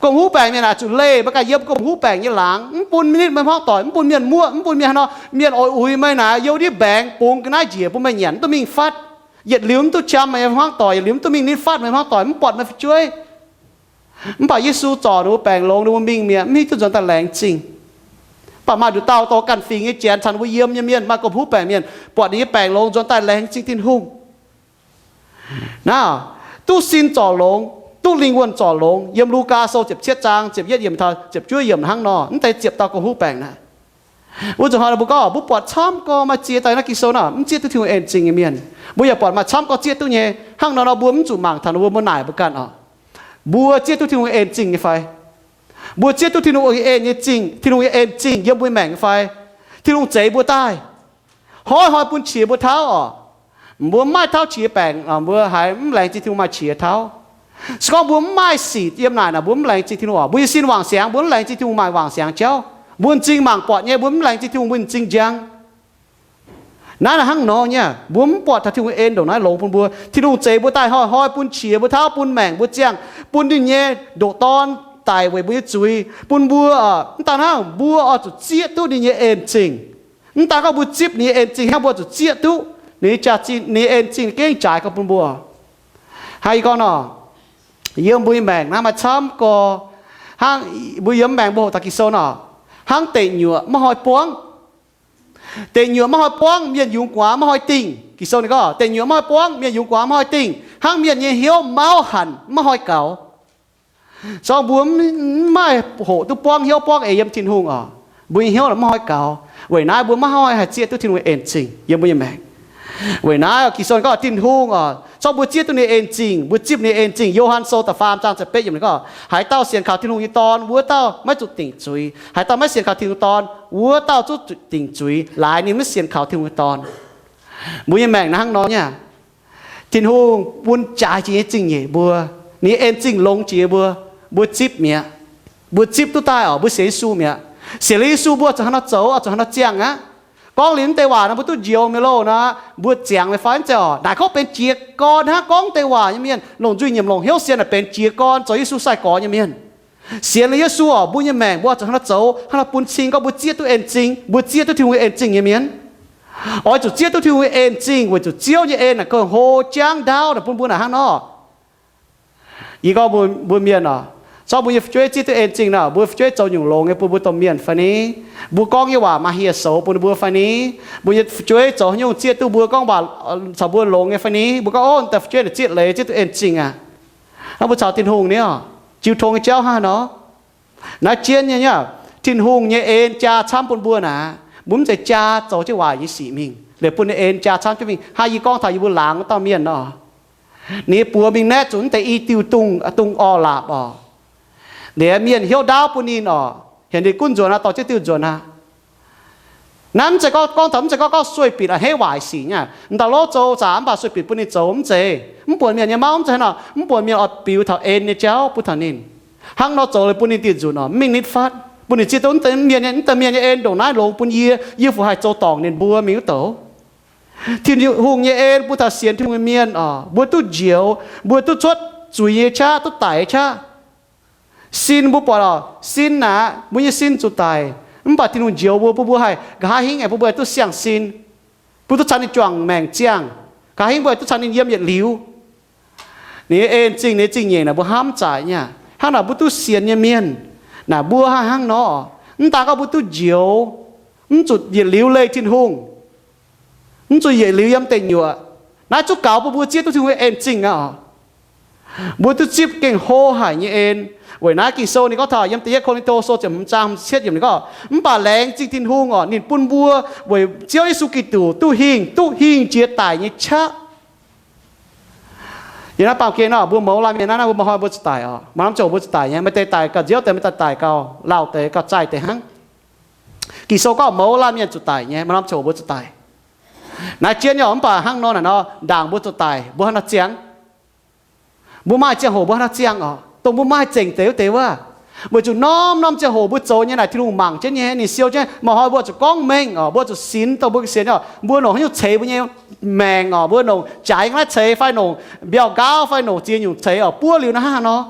Gomh huv baengc mienh naaic zuqc leih maiv ganh yiem gomh huv baengc nyei laangz, mv bun maiv nitv meih hmuangv doic, mv bun mienh muoqv, mv bun mienh hnangv nor, mienh oix uix meih naaic, youh ndiev mbaengx bungx ga'naaiv njiec bun meih nyanc, mv duqv mingh fatv. Yietc liuz mv duqv qiemx meih hmuangv doic, yietc liuz mv duqv mingh nitv fatv meih hmuangv doic, mv buatc meih fu'jueiv. Mv baac Yesu zorc ninh mbuo baengc longx, ninh mbuo mingh mi'aqv, mv hiuv duqv nzuonx daaih laengz zingh. Mv baac maaih nduqc dauh dorh ganh fingx nyei janx caux ninh mbuo yiem nyei mienh, maaih gomh huv baengc mienh, buatc ninh nyei baengc longx nzuonx daaih laengz zingh Tin-Hungh. Naaiv, duqv sin zorc longx, duqv lingh wuonh zorc longx. Yiem Lugaa Sou ziepc cietv zaang ziepc yietv yiemc taux ziepc juov yiemc hnangv nor, mv deix ziepc dauh gomh huv baengc naaiv. Wuov zanc hnoi mbuo gorngv mbuo buatc camv gorx maaih ziex dauh naaiv Ging-Sou nor mv zieqv duqv Tin-Hungh en zingh nyei mienh. Mbuo yaac buatc maaih camv gorx zieqv duqv nyei. Hnangv nor nor mbuo mv zuqc mangc taux ninh mbuo, mbuo naaic mbuo ganh oc. Mbuo zieqv duqv Tin-Hungh en zingh nyei fai? Mbuo zieqv duqv Tin-Hungh en nyei zingh, Tin-Hungh nyei en zingh yiem mbuo maengc nyei fai? Tin-Hungh zeix mbuo daaih, hnoi-hnoi bun qiex mbuo tauv oc. Mbuo mv maaih tauv qiex baengc, mbuo haiz mv laengz zingh Tin-Hungh maaih qiex tauv. Se gorngv mbuo mv maaih sic yiem naaic nor, mbuo mv laengz zingh Tin-Hungh oc. Mbuo nyei sin wangc siangx, mbuo mv laengz zingh Tin-Hungh maaih wangc siangx jauv. Mbuo m'zing mangc buatc nyei, mbuo mv laengz zingh Tin-Hungh, mbuo m'zing njang. Naaiv naaic hnangv nor nyei, mbuo mv buatc taux Tin-Hungh en ndongc naaiv longx bun mbuo. Tin-Hungh zeix mbuo daaih hnoi-hnoi bun qiex mbuo tauv, bun maengc mbuo ziangh, bun ninh nyei ndoqc Dorn daic weic mbuo nyei zuiz, bun mbuo, mv daan hnangv, mbuo oix zuqc zieqv duqv ninh nyei en zingh. Mv daan gorngv mbuo zipv ninh nyei en zingh hnangv, mbuo zuqc zieqv duqv ninh nyei jaax-zinh, ninh nyei en zingh gengh jaaix gorx bun mbuo. Hnangv yie gorngv nor, yiem mbuo nyei maengc naaiv maaih camv gorx. Hnangv mbuo yiem maengc mbuo hoqc taux Ging-Sou nor, hnangv deic nyuoqc maiv hnoi buangv. Deic nyuoqc maiv hnoi buangv, mienh yungz guaax maiv hnoi dingh. Ging-Sou ninh gorngv, deic nyuoqc maiv hnoi buangv, mienh yungz guaax maiv hnoi dingh, hnangv mienh nyei hnyouv mauv hanc maiv hnoi gaux. Zorngv mbuo mv maaih hoqc duqv buangv hnyouv buangv eix yiem Tin-Hungh oc, mbuo nyei hnyouv maiv hnoi gaux. Weic naaiv mbuo maiv hnoi haih zieqv duqv Tin-Hungh nyei en zingh yiem mbuo nyei maengc. Weic naaiv Ging-Sou gorngv Tin-Hungh oc, zorngv mbuo zieqv duqv ninh nyei en zingh, mbuo zipv ninh nyei en zingh. Yo^han Sou da'faam zaang ziepc betv yiemc ninh gorngv, haaix dauh sienx kaux Tin-Hungh nyei Dorn, wuov dauh maiv zuqc dingc zuiz. Haaix dauh maiv sienx kaux Tin-Hungh Dorn, wuov dauh zuqc dingc zuiz, laaix ninh maiv sienx kaux Tin-Hungh nyei Dorn. Mbuo nyei maengc naaiv hnangv nor nyei. Tin-Hungh bun jaaix jiex nyei zingh nyeic mbuo, ninh nyei en zingh longx jiex mbuo, mbuo zipv mi'aqv. Mbuo zipv duqv daaih oc, mbuo sienx Yesu mi'aqv. Sienx liuz Yesu mbuo zuqc hnangv nor zoux, zuqc hnangv nor ziangh aqv. Gorngv liuz mv deix waac nor mbuo duqv njoux mi'aqv loh nor, mbuo ziangx meih fai mv zeiz oc? Naaic gorngv benx jiez gorn hnangv, gorngv deix waac nyei mienh, longc nzuih nyiemc longc hnyouv sienx naaic benx jiez gorn zoux Yesu sai-gorx nyei mienh. Sienx liuz Yesu oc, mbuo nyei maengc mbuo zuqc hnangv nor zoux, hnangv nor bun cing gorngv mbuo zieqv duqv en zingh, mbuo zieqv duqv Tin-Hungh nyei en zingh nyei mienh. Oix zuqc zieqv duqv Tin-Hungh nyei en zingh weic zuqc Ziouv nyei en naaic gauh hlo jangv ndaauv naaic bun mbuo naaic hnangv nor. Yie gorngv mbuo, mbuo mienh oc, zorngv mbuo nyei fu'jueiv zieqv duqv en zingh nor, mbuo fu'jueiv zoux nyungc longx nyei bun mbuo domh mienh fai ni? Mbuo gorngv nyei waac maaih hieh soux bun ninh mbuo fai ni? Mbuo nyei fu'jueiv zoux haaix nyungc zieqv duqv mbuo gorngv waac caux mbuo longx nyei fai ni? Mbuo gorngv, ov, deix fu'jueiv naaic zieqv leiz zieqv duqv en zingh aqv. Hnangv mbuo caux Tin-Hungh ni oc, jiu tong nyei jauv hnangv nor. Naaiv jienv nyei, Tin-Hungh nyei en jaa camv bun mbuo naaic, mbuo mv zeiz jaa zoux jienv waaic nyei sic mingh, liuz bun ninh en jaa camv jienv mingh. Hnangv yie gorngv taux yie mbuo laangz wuov dauh mienh nor, ninh nyei buoz mingh naetv zuqc mv deix i diuh dungz orv-laapc oc. Liuz mienh hnyouv ndaauv bun ninh oc, heuc ninh gunv nzuonx aqv, dorh jienv diuh nzuonx aqv. Naaiv mv zeiz gorngv, gorngv taux mv zeiz gorngv, gorngv sueih bieqc a'hneiv waaic sic nyei. M'dauh lov zoux zaqc mv baac sueih bieqc bun ninh zoux mv zeiz. Mv buonc mienh nyei mauv mv zeiz hnangv nor, mv buonc mienh oix biux taux en nyei jauv bun taux ninh. Hnangv nor zoux liuz bun ninh diuh nzunc oc, mv mingh nitv fatv, bun ninh zieqv duqv mv deix mienh nyei, mv deix mienh nyei en ndongc naaiv longx bun yie, yie fu haih zoux dorngc ninh mbuo mingh wuov douc. Tin-Hungh nyei en bun taux sienx Tin-Hungh nyei mienh oc, mbuo duqv njoux, mbuo duqv cuotv zuiz nyei qaqv, duqv daic nyei qaqv. Sin mbuo buatc oc, sin naaic, mbuo nyei sin zuqc daic, mv baac Tin-Hungh njoux mbuo, bun mbuo haih nqa'haav hingv aengx bun mbuo duqv siang-sin, bun duqv caux ninh juangc maengc ziangh, nqa'haav hingv mbuo duqv caux ninh yiem yietc liuz. Ninh nyei en zingh, ninh nyei zingh nyeic naaic mbuo hnamv zaic nyei aqv. Hnangv naaic mbuo duqv sienx nyei mienh naaic, mbuo hnangv hnangv nor, mv daan gorngv mbuo duqv njoux, mv zuqc yietc liuz leih Tin-Hungh, mv zuqc yietc liuz yiem deic nyuoqc. Naaiv zungv gaux bun mbuo zieqv duqv Tin-Hungh nyei en zingh aqv oc. Mbuo duqv zipv gengh hlo haic nyei en. Weic naaiv Ging-Sou ninh gorngv taux yiem da'yietv Ko^lin^to Sou ziepc hmz zaang ziepc cietv yiemc ninh gorngv, mv baac laengz zingh Tin-Hungh oc, ninh bun mbuo weic Ziouv Yesu Giduc duqv hingh, duqv hingh jiex daic nyei qaqv. Yiem naaiv baamh gen nor mbuo mouz laanh mienh naaiv, naaiv mbuo maaih hnoi mbuo zuqc daic oc. Maaih norm ziangh hoc mbuo zuqc daic nyei. Maaih deix daic gauh nziouv deix, maaih deix daic gauh lauh deix, gauh zaih deix hnangv. Ging-Sou gorngv mouz laanh mienh zuqc daic nyei, maaih norm ziangh hoc mbuo zuqc daic. Naaiv jienv nyei oc, mv baac hnangv nor naaic nor, ndaangc mbuo zuqc daic, mbuo hnangv nor ziangh. Mbuo maaih ziangh hoc mbuo haaix nor ziangh oc, dongh mbuo maaih zengc deix wuov deix wuov. Weic zuqc norm-norm ziangh hoc mbuo zoux nyei naaic Tin-Hungh mangc jienv nyei, ninh siou jienv. Maaih hnoi mbuo zuqc gorngv mengh oc, mbuo zuqc sinx dongh mbuo ganh sienx oc, mbuo nongc haaix nyungc ceix mbuo nyei maengc oc, mbuo nongc jaaix ga'naaiv ceix fai nongc mbiauh nqaauv fai nongc ziex nyungc ceix oc, buov liuz naaiv hnangv haaix nor.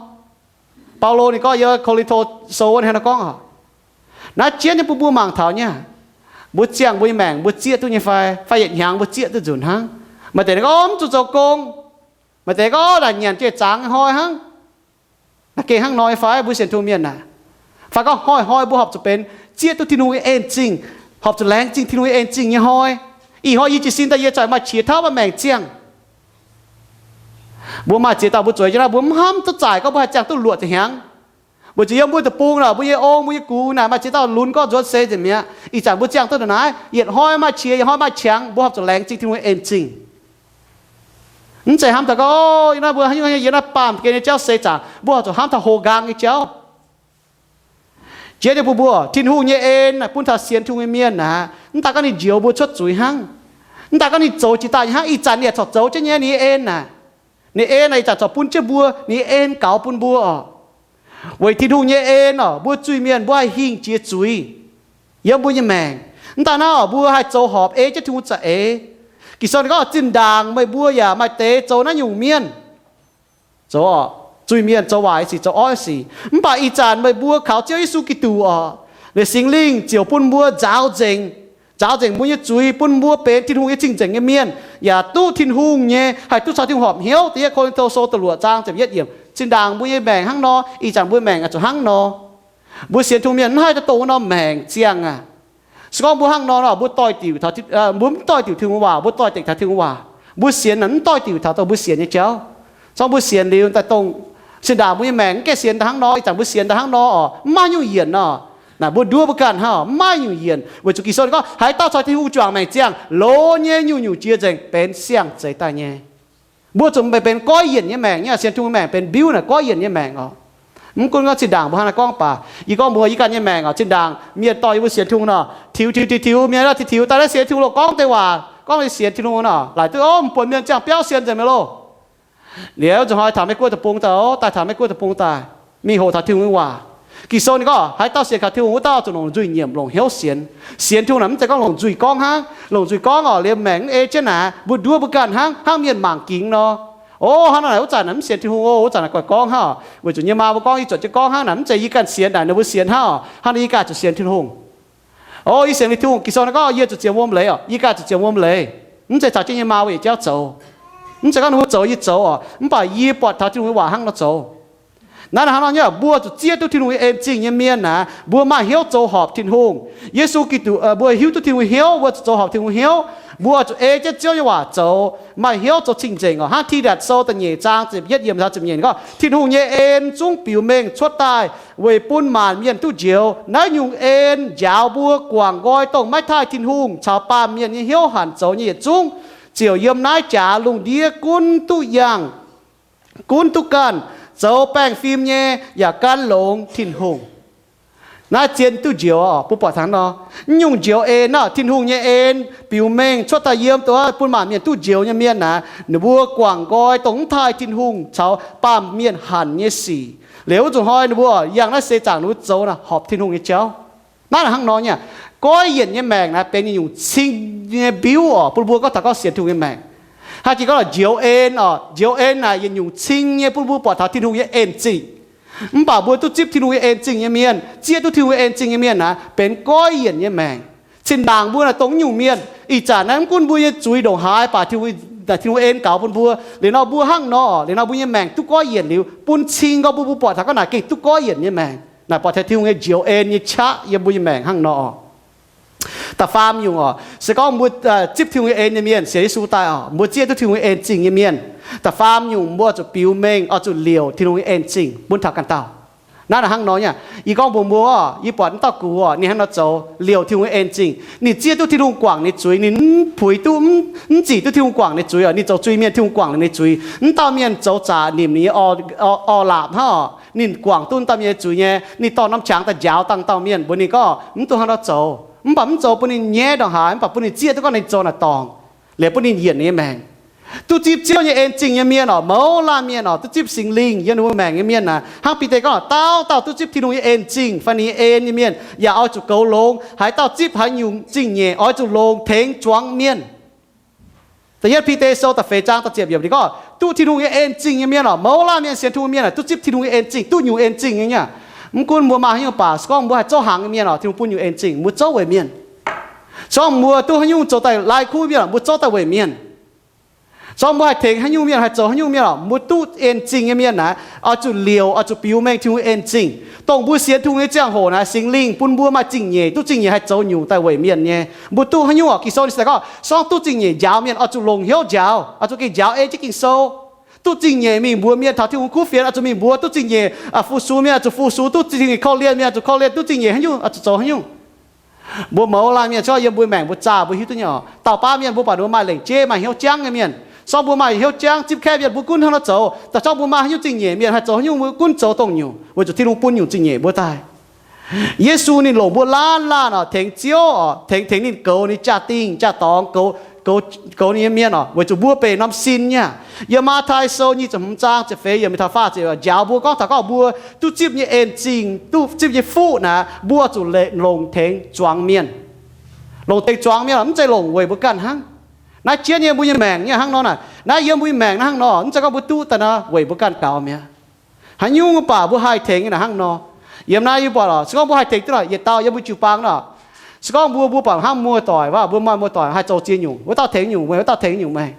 Baulo ninh gorngv yiem Ko^lin^to Sou wuov ninh hnangv naaiv gorngv oc, naaiv jienv nyei bun mbuo mangc taux nyei, mbuo ziangh mbuo nyei maengc mbuo zieqv duqv nyei fai, fai yietc hnyangx mbuo zieqv duqv nzunc hnangv. Maaih deix gorngv mv zuqc zoux gong, maaih deix gorngv naaic nyanc jiex zaangc hnoi hnangv. Naaic gengh hnangv nor nyei fai mbuo sienx Tin-Hungh mienh naaic? Fai gorngv hnoi-hnoi mbuo horpc zuqc benx zieqv duqv Tin-Hungh nyei en zingh, horpc zuqc laengz zingh Tin-Hungh nyei en zingh nyei hnoi? Ih hnoi yie jiez sin daaih yie zaqc maaih qiex tauv maaih maengc ziangh. Mbuo maaih ziex dauh mbuo zueiz jienv naaiv, mbuo mv hnamv duqv zaaic gorngv mbuo haih ziangh duqv luoqc ziepc hnyangx. Weic zuqc yiem mbuo deic-bung naaic, mbuo nyei ong, mbuo nyei gux naaic, maaih ziex dauh lunx gorngv nzuonx seix nzengc mi'aqv. Ih zanc mbuo ziangh duqv naaic naaiv, yietc hnoi maaih qiex, yietc hnoi maaih qangx, mbuo horpc zuqc laengz zingh Tin-Hungh nyei en zingh. Mv zeiz hnamv daaih gorngv, o, yie naaiv mbuo haaix nyungc yiem naaiv baamh gen nyei jauv seix zaangc, mbuo horpc zuqc hnamv taux houx nqaang nyei jauv. Jiex nyei bun mbuo, Tin-Hungh nyei en naaic bun taux sienx Tin-Hungh nyei mienh naaic, mv daaih gorngv ninh njoux mbuo cuotv zuiz hnangv, mv daaih gorngv ninh zoux jiex daaih nyei hnangv, ih zanc ninh yaac corc zoux jienv nyei ninh nyei en naaic. Ninh en naaic ih zanc corc bun jienv mbuo, ninh nyei en gaux bun mbuo oc. Weic Tin-Hungh nyei en oc, mbuo zuiz-mienh mbuo haih hingh jiex zuiz yiem mbuo nyei maengc. Mv daaih naaiv oc, mbuo haih zoux horpc ei jienv Tin-Hungh za'eix. Ging-Sou ninh gorngv, zinh ndaangc meih mbuo yaac maaih deix zoux naaiv nyungc mienh. Zoux oc, zuiz-mienh zoux waaic sic, zoux orv sic. Mv baac ih zanc meih mbuo kaux Ziouv Yesu Giduc oc, ninh Singx Lingh ziouc bun mbuo nzaaux nzengc, nzaaux nzengc mbuo nyei zuiz, bun mbuo benx Tin-Hungh nyei cing-nzengc nyei mienh, yaac duqv Tin-Hungh nyei, haih duqv caux Tin-Hungh horpc hnyouv. Da'yietv Ko^lin^to Sou da'luoqc zaang ziepc yietv yiemc. Zinh ndaangc mbuo nyei maengc hnangv nor, ih zanc mbuo maengc oix zuqc hnangv nor. Mbuo sienx Tin-Hungh mienh mv haih daaih dongh wuov norm maengc ziangh aqv. Se gorngv mbuo hnangv nor nor, mbuo doix-diuc taux, mbuo mv doix-diuc Tin-Hungh waac, mbuo doix-dekc taux Tin-Hungh waac. Mbuo sienx naaic mv doix-diuc taux dongh mbuo sienx nyei jauv. Zorqv mbuo sienx liuz daaih dongh zinh ndaangc mbuo nyei maengc mv gaengh sienx daaih hnangv nor, ih zanc mbuo sienx daaih hnangv nor oc, mv maaih nyungc yienc nor. Naaic mbuo nduov mbuo ganh hnangv, mv maaih nyungc yienc. Weic zuqc Ging-Sou ninh gorngv, haaix dauh caux Tin-Hungh juangc maengc ziangh, loz nyei nyungc-nyungc jiex nzengc benx siang-zeix daaih nyei. Mbuo zuqc mv benx goiv yienc nyei maengc nyei. Sienx Tin-Hungh maengc benx mbiuv naaic goiv yienc nyei maengc oc. Mv gunv gorngv zinh ndaangc mbuo hnangv naaiv gorngv baac, yie gorngv mbuox yie ganh nyei maengc oc, zinh ndaangc mienh dorh yie mbuo sienx Tin-Hungh nor, tiux tiux tiux tiux, mienh nor tiux tiux daaih naaiv sienx Tin-Hungh loh, gorngv deix waac gorngv sienx Tin-Hungh nor, laaic duqv ov, mv buatc mienh ziangh biauv sienx nzengc mi'aqv loh. Liuz zuqc hnoi taux Meiv Guoqv deic-bung daaih, daaih taux Meiv Guoqv deic-bung daaih, mingh hoqc taux Tin-Hungh nyei waac. Ging-Sou ninh gorngv haaix dauh sienx kaux Tin-Hungh wuov dauh zuqc longc nzuih nyiemc, longc hnyouv sienx. Sienx Tin-Hungh naaic mv zeiz gorngv longc nzuih gorngv hnangv. Longc nzuih gorngv oc, liemh maengc mv ei jienv naaic, mbuo nduov mbuo ganh hnangv, hnangv mienh mangc gingx nor. O, hnangv naaic wuov zanc naaic mv sienx Tin-Hungh o, wuov zanc naaic goiv gorngv hnangv oc. Weic zuqc nyei maa mbuo gorngv yie zuotc jienv gorngv hnangv naaic, mv zeiz yie ganh sienx naaic, ninh mbuo sienx hnangv oc. Hnangv naaic yie ganh zuqc sienx Tin-Hungh. O, yie sienx Tin-Hungh, Ging-Sou naaiv gorngv yie zuqc zienx wuom-leiz oc, yie ganh zuqc zienx wuom-leiz. Mv zeiz caux jienv nyei maa mbuo yietc jauv zoux. Mv zeiz gorngv ninh mbuo zoux yie zoux oc, mv baac yie buatc taux Tin-Hungh nyei waac hnangv nor zoux. Naaiv hnangv nor nyei, mbuo zuqc zieqv duqv Tin-Hungh nyei en zingh nyei mienh naaic, mbuo maaih hnyouv zoux horpc Tin-Hungh. Yesu Giduc, mbuo hiuv duqv Tin-Hungh hnyouv, mbuo zuqc zoux horpc Tin-Hungh hnyouv. Mbuo zuqc ei jienv Ziouv nyei waac zoux, maaih hnyouv zoux cing-nzengc oc. Hnangv Tidatc Sou da'nyeic zaang ziepc yietv yiemc taux ziepc nyeic gorngv, Tin-Hungh nyei en zungv biux mengh cuotv daaih weic bun maanc mienh duqv njoux. Naaiv nyungc en njaaux mbuo guangc nqoi dongh maiv taaih Tin-Hungh caux baamh mienh nyei hnyouv hanc zoux nyei yietc zungv, ziouc yiem naaiv jaax lungh ndiev gunv duqv yangh, gunv duqv ganh, zoux baengh fim nyei yaac gan longx Tin-Hungh. Naaiv zien duqv njoux oc, mbuo buatc hnangv nor. Naaiv nyungc njoux en nor, Tin-Hungh nyei en biux mengh cuotv daaih yiem dongh bun maanc mienh duqv njoux nyei mienh naaic, ninh mbuo guangc nqoi dongh mv taaih Tin-Hungh caux baamh mienh hanc nyei sic. Liuz wuov zuqc hnoi ninh mbuo yangh naaiv seix zaangc ninh mbuo zoux naaic horpc Tin-Hungh nyei jauv. Naaiv hnangv nor nyei, goiv yienc nyei maengc naaic benx yietc nyungc cing nyei mbiuv oc, bun mbuo gorngv taux gorngv sienx Tin-Hungh nyei maengc. Hnangv jiex gorngv njoux en oc, njoux en naaic yietc nyungc cing nyei bun mbuo buatc taux Tin-Hungh nyei en zingh. Mv baac mbuo duqv zipv Tin-Hungh nyei en zingh nyei mienh, zieqv duqv Tin-Hungh nyei en zingh nyei mienh naaic benx goiv yienc nyei maengc. Zinh ndaangc mbuo naaic dongh naaiv nyungc mienh, ih zanc naaiv mv gunv mbuo nyei zuiz ndongc haaix baac Tin-Hungh, Tin-Hungh en gaux bun mbuo. Liuz nor mbuo hnangv nor, liuz nor mbuo nyei maengc duqv goiv yienc liuz bun cing gorngv mbuo, mbuo buatc taux gorngv naaic gengh duqv goiv yienc nyei maengc. Naaic buatc taux Tin-Hungh nyei njoux en nyei qaqv yiem mbuo nyei maengc hnangv nor oc. Da'faam nyungc oc, se gorngv mbuo zipv Tin-Hungh nyei en nyei mienh, sienx Yesu daaih oc, mbuo zieqv duqv Tin-Hungh nyei en zingh nyei mienh, da'faam nyungc mbuo zuqc biux mengh oc, zuqc liouc Tin-Hungh nyei en zingh bun taux ganh dauh. Naaiv hnangv nor nyei, yie gorngv mbuox mbuo oc, yie buatc wuov dauh gux oc, ninh hnangv nor zoux liouc Tin-Hungh nyei en zingh. Ninh zieqv duqv Tin-Hungh guangc ninh zuiz, ninh mv puix duqv, mv zic duqv Tin-Hungh guangc ninh zuiz oc. Ninh zoux zuiz-mienh, Tin-Hungh guangc liuz ninh zuiz. Wuov dauh mienh zoux zaqc nimc ninh nyei orv-laac hnangv oc. Ninh guangc duqv wuov dauh mienh nyei zuiz nyei, ninh dorh norm qangx daaih njaaux dangh dauh mienh mbuox ninh gorngv mv dungx hnangv nor zoux. Mv baac mv zoux bun ninh nyaiv ndongc haaix, mv baac bun ninh zieqv duqv gorngv ninh zoux naaic dorngc, liuz bun ninh yienc ninh nyei maengc. Duqv zipv Ziouv nyei en zingh nyei mienh oc, mouz laanh mienh oc, duqv zipv Singx Lingh yiem ninh mbuo maengc nyei mienh naaic, hnangv Bide gorngv, dauh dauh duqv zipv Tin-Hungh nyei en zingh fai ninh nyei en nyei mienh yaac oix zuqc goux longx, haaix dauh zipv haaix nyungc zingh nyeic oix zuqc longc tengx zuangx mienh. Da'yietv Bide Sou da'feix zaang da'ziepc yiemc ninh gorngv, duqv Tin-Hungh nyei en zingh nyei mienh oc, mouz laanh mienh sienx Tin-Hungh mienh aah, duqv zipv Tin-Hungh nyei en zingh, duqv nyungc en zingh nyei aqv. Mv gunv mbuo maaih haaix nyungc baac, se gorngv mbuo haih zouv hnaangx nyei mienh oc, Tin-Hungh bun nyungc en zingh mbuo zouv weic mienh. Se gorngv mbuo duqv haaix nyungc zoux daaih lai kuv mienh oc, mbuo zouv daaih weic mienh. Se gorngv mbuo haih tengx haaix nyungc mienh, haih zoux haaix nyungc mienh oc, mbuo duqv en zingh nyei mienh naaic, oix zuqc liouc, oix zuqc biux mengh Tin-Hungh en zingh. Dongh mbuo sienx Tin-Hungh nyei ziangh hoc naaic, Singx Lingh bun mbuo maaih zingh nyeic, duqv zingh nyeic haih zoux nyungc daaih weic mienh nyei. Mbuo duqv haaix nyungc oc, Ging-Sou ninh se gorngv, se gorngv duqv zingh nyeic njaaux mienh oix zuqc longc hnyouv njaaux, oix zuqc gengh njaaux ei jienv Ging-Sou. Duqv zingh nyeic mingh mbuox mienh taux Tin-Hungh kuv fienx, oix zuqc mingh mbuox. Duqv zingh nyeic fu-sux mienh oix zuqc fu-sux, duqv zingh nyeic korv-lienh mienh oix zuqc korv-lienh, duqv zingh nyeic haaix nyungc oix zuqc zoux haaix nyungc. Mbuo mouz laanh mienh, se gorngv yiem mbuo maengc mbuo zaah mbuo hiuv duqv nyei oc. Dauh baav mienh mbuo baac ninh mbuo maaih lengc jeiv, maaih hnyouv jangv nyei mienh. Se gorngv mbuo maaih hnyouv jangv zipv kaeqv mienh, mbuo gunv hnangv nor zoux. Daaih se gorngv mbuo maaih haaix nyungc zingh nyeic mienh haih zoux haaix nyungc, mbuo gunv zoux dongh nyungc, weic zuqc Tin-Hungh bun nyungc zingh nyeic mbuo daaih. Yesu ninh longc mbuo laanh laanh oc, tengx Ziouv oc, tengx, tengx ninh goux ninh jaa-dingh jaa-dorngx, goux, goux, goux ninh nyei mienh oc, weic zuqc mbuo benx norm sin nyei aqv. Yiem Matv^tai Sou nyic ziepc hmz zaang ziepc feix yiemc mingh taux faah ziepc njaaux mbuo gorngv taux gorngv mbuo duqv zipv nyei en zingh, duqv zipv nyei fuqv naaic, mbuo zuqc longc tengx zuangx mienh. Longc tengx zuangx mienh oc, mv zeiz longc weic mbuo ganh hnangv. Naaiv jienv nyei mbuo nyei maengc nyei hnangv nor naaic, naaiv yiem mbuo nyei maengc naaiv hnangv nor, mv zeiz gorngv mbuo duqv daaih nor weic mbuo ganh gaux mi'aqv. Haaix nyungc mv baac mbuo haih tengx nyei naaic hnangv nor. Yiem naaiv yie buatc oc, se gorngv mbuo haih tengx duqv naaic, yietc dauh yiem mbuo jiu-baang nor, se gorngv mbuo, mbuo buatc hnangv muoz-doic, waac mbuo maaih muoz-doic haih zoux ziex nyungc, wuov dauh tengx nyungc, wuov dauh tengx nyungc meih.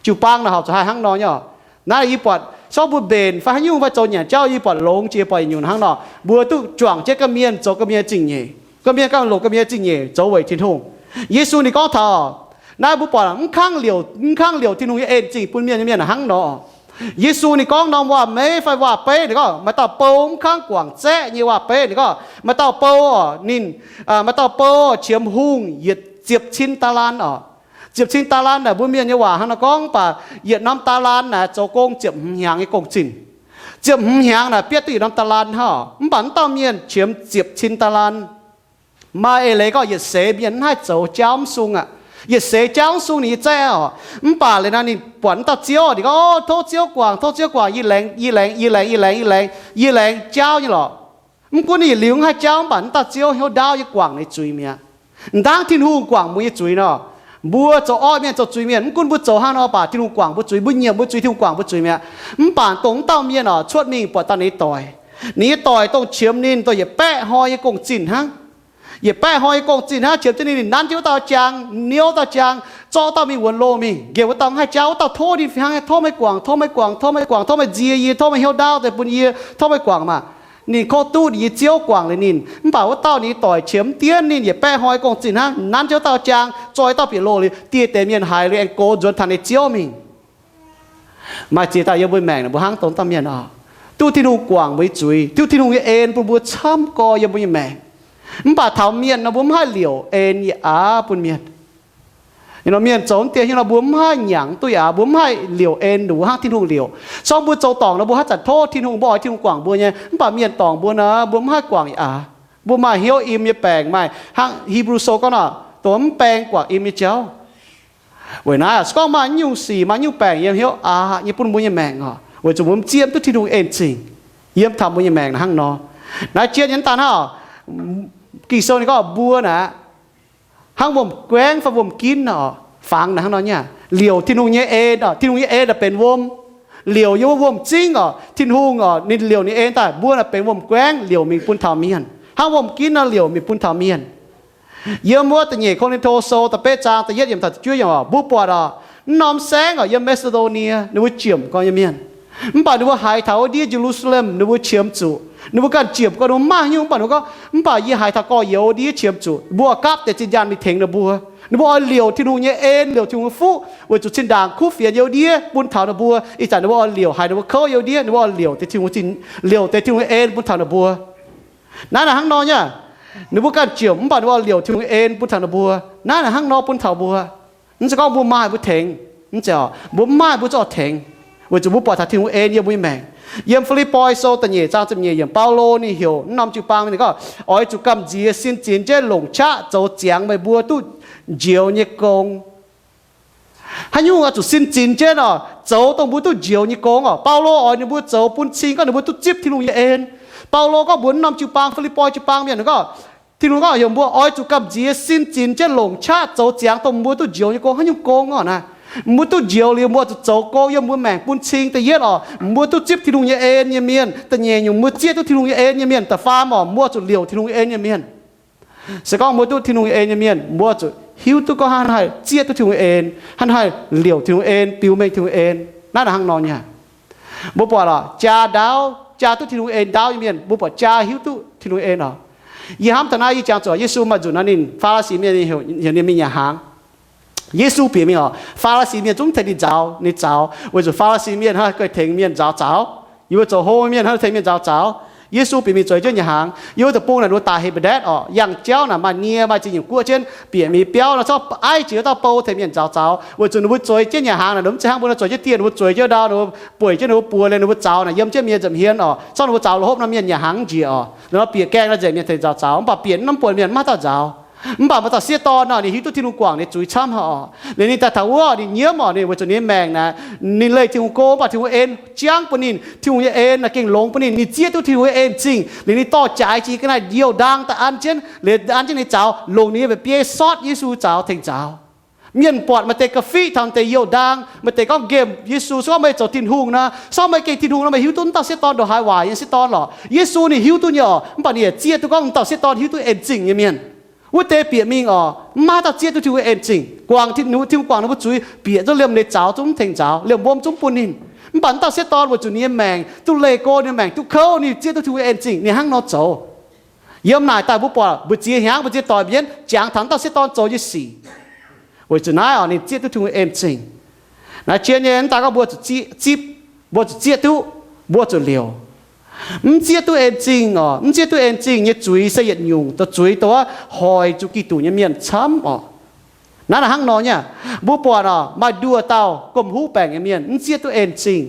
Jiu-baang naaic horpc zuqc haih hnangv nor nyei oc. Naaiv yie buatc, se gorngv mbuo mbenc fai haaix nyungc fai zoux nyanc jauv, yie buatc longx jiex buatc yietc nyungc hnangv nor, mbuo duqv juangc jienv ganh mienh zoux ganh mienh zingh nyeic, ganh mienh ganh longc ganh mienh zingh nyeic zoux weic Tin-Hungh. Yesu ninh gorngv taux naaiv, mbuo buatc mv kangv liouc, mv kangv liouc Tin-Hungh nyei en zingh bun mienh nyei mienh hnangv nor. Yesu ninh gorngv norm waac-meiv fai waac-beiv, ninh gorngv maaih dauh bou mv kangv guangc zaeqv nyei waac-beiv, ninh gorngv maaih dauh bou oc, ninh, maaih dauh bou qiemx hungh yietc ziepc cin daalaan oc. Ziepc cin daalaan naaic mbuo mienh nyei waac hnangv nor gorngv, mv baac yietc norm daalaan naaic zoux gong ziepc hmz hnyangx nyei gong-zinh. Ziepc hmz hnyangx naaic bietv duqv yietc norm daalaan hnangv. Mv baac mv dauh mienh qiemx ziepc cin daalaan. Maaih eix leiz gorngv yietc seix mienh mv haih zoux jauv mv sung aqv. Yietc seix jauv mv sung ninh nyei zaeqv oc. Mv baac leiz nor ninh buatc mv dauh ziouv, ninh gorngv, O, tov Ziouv guangc, tov Ziouv guangc, yie laengz, yie laengz, yie laengz, yie laengz, yie laengz, yie laengz jauv nyei lorqc. Mv gunv ninh yietc liuz mv haih jauv, mv baac mv dauh ziouv hnyouv ndaauv nyei guangc ninh zuiz mi'aqv. Mv dangv Tin-Hungh guangc mbuo nyei zuiz nor, mbuo zoux orqv mienh, zoux zuiz mienh, mv gunv mbuo zoux hnangv nor baac Tin-Hungh guangc mbuo zuiz, mbuo nyiemc mbuo zuiz, Tin-Hungh guangc mbuo zuiz mi'aqv. Mv baac dongh mv dauh mienh oc, cuotv mingh buatc daaih ninh nyei doic. Ninh nyei doic dongh qiemx ninh dongh yietc baeqv hnoi nyei gong-zinh hnangv. Yietc baeqv hnoi nyei gong-zinh hnangv, qiemx jienv ninh, ninh nanv jienv wuov dauh jaang, niouv dauh jaang, zorqv dauh mingh wuonx loh mingh. Nqemh wuov dauh mv haih jauv, wuov dauh tov ninh fih hnangv, Tov meih guangc, tov meih guangc, tov meih guangc, tov meih nzie yie, tov meih hnyouv ndaauv deix bun yie, tov meih guangc maah! Ninh kungx duqv ninh nyei ziouv guangc liuz ninh, mv baac wuov dauh ninh nyei doic qiemx mv dien ninh, yietc baeqv hnoi gong-zinh hnangv, nanv jienv wuov dauh jaang, zorqv dauh bieqc loh liuz, dieh deix mienh haiz liuz aengx gox nzuonx taux ninh nyei ziouv mingh. Maaih ziex dauh yiem mbuo maengc naaic, mbuo hnangv dongh dauh mienh oc. Duqv Tin-Hungh guangc mbuo nyei zuiz, duqv Tin-Hungh nyei en bun mbuo camv gorx yiem mbuo nyei maengc. Mv baac taux mienh nor, mbuo mv haih liouc en yietc aav bun mienh. Ih nor mienh zoux mv dien hnyouv nor, mbuo mv haih nyanc duqv yietc aav, mbuo mv haih liouc en nduqc hnangv Tin-Hungh liouc. Se gorngv mbuo zoux dorngc nor, mbuo haaix zanc tov Tin-Hungh, mbuo oix Tin-Hungh guangc mbuo nyei. Mv baac mienh dorngc mbuo nor, mbuo mv haih guangc yietc aav. Mbuo maaih hnyouv im nyei baengc, maaih hnangv Hipv^lu Sou gorngv nor, dongh mv baeng guangc im nyei jauv. Weic naaiv, se gorngv maaih nyungc sic, maaih nyungc baengc yiem hnyouv aqc nyei bun mbuo nyei maengc oc, weic zuqc mbuo m'zieqv mv duqv Tin-Hungh en zingc yiem taux mbuo nyei maengc naaiv hnangv nor. Naaiv jienv nyei daaih hnangv oc, Ging-Sou ninh gorngv mbuo naaic hnangv wuom-guaengv fai wuom-ginv oc, fangx naaic hnangv nor nyei. Liouc Tin-Hungh nyei en oc, Tin-Hungh nyei en naaic benx wuom. Liouc yiem wuov wuom-zingv oc, Tin-Hungh oc, ninh liouc ninh en daaih, mbuo naaic benx wuom-guaengv liouc mingh bun taux mienh, hnangv wuom-ginv nor liouc mingh bun taux mienh. Yiem wuov da'nyeic Ko^lin^to Sou da'betv zaang da'yietv yiemc taux da'juov yiemc oc, mbuo buatc oc, mv norm saengv oc, yiem Ma^si^ndo^nie ninh mbuo jiemc gorn nyei mienh. Mv baac ninh mbuo haiz taux wuov ndiev Ye^lu^saa^lem ninh mbuo qiemx zuqc. Ninh mbuo ganh jiemc gorn ninh mbuo mv maaih haaix nyungc, mv baac ninh mbuo gorngv, mv baac yie haiz taux gorx-youz wuov ndiev qiemx zuqc, mbuo oix gapv deix zinh nyaanh mingh tengx ninh mbuo. Ninh mbuo oix liouc Tin-Hungh nyei en, liouc Tin-Hungh nyei fuqv, weic zuqc zinh ndaangc kuv fienx yiem wuov ndiev bun taux ninh mbuo. Ih zanc ninh mbuo oix liouc haiz ninh mbuo kouv yiem wuov ndiev, ninh mbuo oix liouc deix Tin-Hungh, liouc deix Tin-Hungh nyei en bun taux ninh mbuo. Naaiv naaic hnangv nor nyei. Ninh mbuo ganh jiemc mv baac ninh mbuo oix liouc Tin-Hungh nyei en bun taux ninh mbuo. Naaiv naaic hnangv nor bun taux mbuo. Mv zeiz gorngv mbuo maaih mbuo tengx, mv zeiz, mbuo mv maaih mbuo zungv oix tengx, weic zuqc mbuo buatc taux Tin-Hungh en yiem mbuo nyei maengc. Yiem Fi^lipv^poi Sou da'nyeic zaang ziepc nyeic yiemc, Baulo ninh heuc mv norm jiu-baang ninh gorngv, oix zuqc gamh nziex sin zinx jienv longc qaqv zoux ziangx meih mbuo duqv njoux nyei gong. Haaix nyungc oix zuqc sin zinx jienv oc, zoux dongh mbuo duqv njoux nyei gong oc. Baulo oix ninh mbuo zoux bun cing gorngv ninh mbuo duqv zipv Tin-Hungh nyei en. Baulo gorngv mbuox norm jiu-baang, Fi^lipv^poi jiu-baang mienh gorngv, Tin-Hungh gorngv heuc mbuo oix zuqc gamh nziex sin zinx jienv longc qaqv zoux ziangx dongh mbuo duqv njoux nyei gong. Haaix nyungc gong oc naaiv? Mbuo duqv njoux liuz mbuo zuqc zoux gong yiem mbuo maengc bun cing. Da'yietv oc, mbuo duqv zipv Tin-Hungh nyei en nyei mienh. Da'nyeic nyungc, mbuo zieqv duqv Tin-Hungh nyei en nyei mienh. Da'faam oc, mbuo zuqc liouc Tin-Hungh nyei en nyei mienh. Se gorngv mbuo duqv Tin-Hungh nyei en nyei mienh, mbuo zuqc hiuv duqv gorngv hnangv haaix zieqv duqv Tin-Hungh nyei en, hnangv haaix liouc Tin-Hungh nyei en, biux mengh Tin-Hungh nyei en. Naaiv hnangv nor nyei. Mbuo buatc oc, jaa ndaauv, jaa duqv Tin-Hungh nyei en ndaauv nyei mienh, mbuo buatc jaa hiuv duqv Tin-Hungh nyei en oc. Yie hnamv taux naaiv, yie jangx zuqc Yesu maaih nzunc nor ninh, Faa^li^si mienh heuc ninh mingh nyanc hnaangx. Yesu bieqc mingh oc, Faa^li^si mienh zungv tengx ninh nzaaux, ninh zaux, weic zuqc Faa^li^si mienh hnangv haaix guei tengx mienh nzaaux zaux. Yie mbuo zoux hlo mienh hnangv tengx mienh nzaaux zaux. Yesu bieqc mingh zueiz jienv nyanc hnaangx. Yie mbuo deic-bung naaic ninh mbuo daic Hepv^nde^ndatv oc, yangh jauv naaic maaih nie, maaih ziex nyungc guoqv jienv, bieqc mingh biauv nor corc aiv jiex wuov dauh bou tengx mienh nzaaux zaux, weic zuqc ninh mbuo zueiz jienv nyanc hnaangx naaic, ninh mbuo mv zeiz hnangv mbuo nor zueiz jienv dieh, ninh mbuo zueiz jienv ndau, ninh mbuo bueic jienv ninh mbuo buoz liuz ninh mbuo zaux naaic, yiem jienv mienh nza'hmien oc, corc ninh mbuo zaux lorqc hopv nor mienh nyanc hnaangx mv njiec oc. Ninh mbuo bieqc gaengh nor nzengc mienh tengx nzaaux zaux, mv baac bieqc mv buatc mienh mv maaih dauh nzaaux. Mv baac maaih dauh sieqv dorn nor, ninh hiuv duqv Tin-Hungh guangc ninh zuiz camv haic oc. Liuz ninh daaih taux wuov, ninh nyiemv oc, ninh weic zuqc ninh nyei maengc naaic, ninh leih Tin-Hungh go, mv baac Tin-Hungh en jangv bun ninh. Tin-Hungh nyei en naaic gengh longx bun ninh. Ninh zieqv duqv Tin-Hungh nyei en zingh. Liuz ninh dorh jaaix jiex ga'naaiv ndiouh ndaang daaih an jienv, liuz an jienv ninh zaux, longc ninh nyei mba'biei sortv Yesu zaux tengx nzaaux. Mienh buatc maaih deix ga'fitv taux deix youh ndaang, maaih deix gorngv nqemh Yesu, se gorngv meih zoux Tin-Hungh nor, se gorngv meih gengh Tin-Hungh nor, meih hiuv duqv wuov dauh sieqv dorn ndongc haaix waac nyei sieqv dorn lorqc. Yesu ninh hiuv duqv nyei oc, mv baac ninh yaac zieqv duqv gorngv wuov dauh sieqv dorn hiuv duqv en zingh nyei mienh. Wuov deix bieqc mingh oc, mv maaih dauh zieqv duqv Tin-Hungh en zingh. Guangc Tin-Hungh, Tin-Hungh guangc ninh mbuo zuiz, bieqc zungv liemh leiz zaux zungv mv tengx nzaaux, liemh wuom zungv bun ninh. Mv baac wuov dauh sieqv dorn weic zuqc ninh nyei maengc duqv leih go, ninh maengc duqv kouv, ninh zieqv duqv Tin-Hungh en zingh, ninh hnangv nor zoux. Yiem naaic daaih mbuo buatc mbu'ziex hnyangx, mbu'ziex doic mbuo jiangx taux wuov dauh sieqv dorn zoux nyei sic. Weic zuqc naaiv oc, ninh zieqv duqv Tin-Hungh en zingh. Naaiv jien nyei, mv daaih gorngv mbuo zuqc zipv, mbuo zuqc zieqv duqv, mbuo zuqc liouc. Mv zieqv duqv en zingh oc, mv zieqv duqv en zingh nyei zuiz se yietc nyungc, dongh zuiz dongh wuov hoic zuqc Giduc nyei mienh camv oc. Naaiv hnangv nor nyei, mbuo buatc oc, maaih nduoh dauh gomh huv baengc nyei mienh mv zieqv duqv en zingh.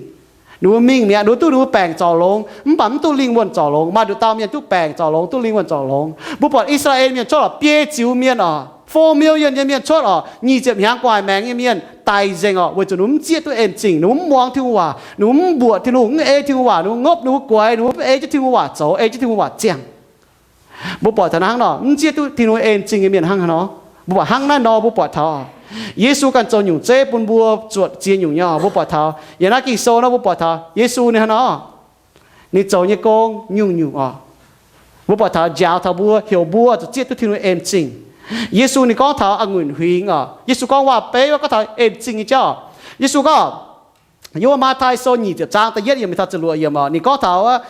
Ninh mbuo mingh mi'aqv, ninh mbuo duqv ninh mbuo baengc zorc longx, mv baac mv duqv lingh wuonh zorc longx. Maaih nduqc dauh mienh duqv baengc zorc longx, duqv lingh wuonh zorc longx. Mbuo buatc I^saa^laa^en mienh cuotv oc, biei ziux mienh oc, four million nyei mienh cuotv oc, nyic ziepc hnyangx gu'nguaaic maengx nyei mienh daic nzengc oc, weic zuqc ninh mbuo mv zieqv duqv en zingh, ninh mbuo mv muangx Tin-Hungh waac, ninh mbuo mv mbuoqc Tin-Hungh, mv ei Tin-Hungh waac, ninh mbuo ngopv ninh mbuo guaix, ninh mbuo mv ei jienv Tin-Hungh waac zoux, ei jienv Tin-Hungh waac ziangh. Mbuo buatc taux hnangv nor, mv zieqv duqv Tin-Hungh en zingh nyei mienh hnangv haaix nor. Mbuo buatc hnangv naaiv nor, mbuo buatc taux Yesu ganh zoux nyungc zeiv bun mbuo zuotc ziex nyungc nyei oc. Mbuo buatc taux yiem naaiv Ging-Sou nor, mbuo buatc taux Yesu ninh hnangv nor, ninh zoux nyei gong nyungc-nyungc oc. Mbuo buatc taux njaaux taux mbuo, heuc mbuo zuqc zieqv duqv Tin-Hungh en zingh. Yesu ninh gorngv taux a'ngunc huingx oc. Yesu gorngv waac-beiv wuov, gorngv taux en zingh nyei jauv. Yesu gorngv, yiem wuov Matv^tai Sou nyic ziepc zaang da'yietv yiemc mingh taux ziepc luoqc yiemc oc, ninh gorngv taux,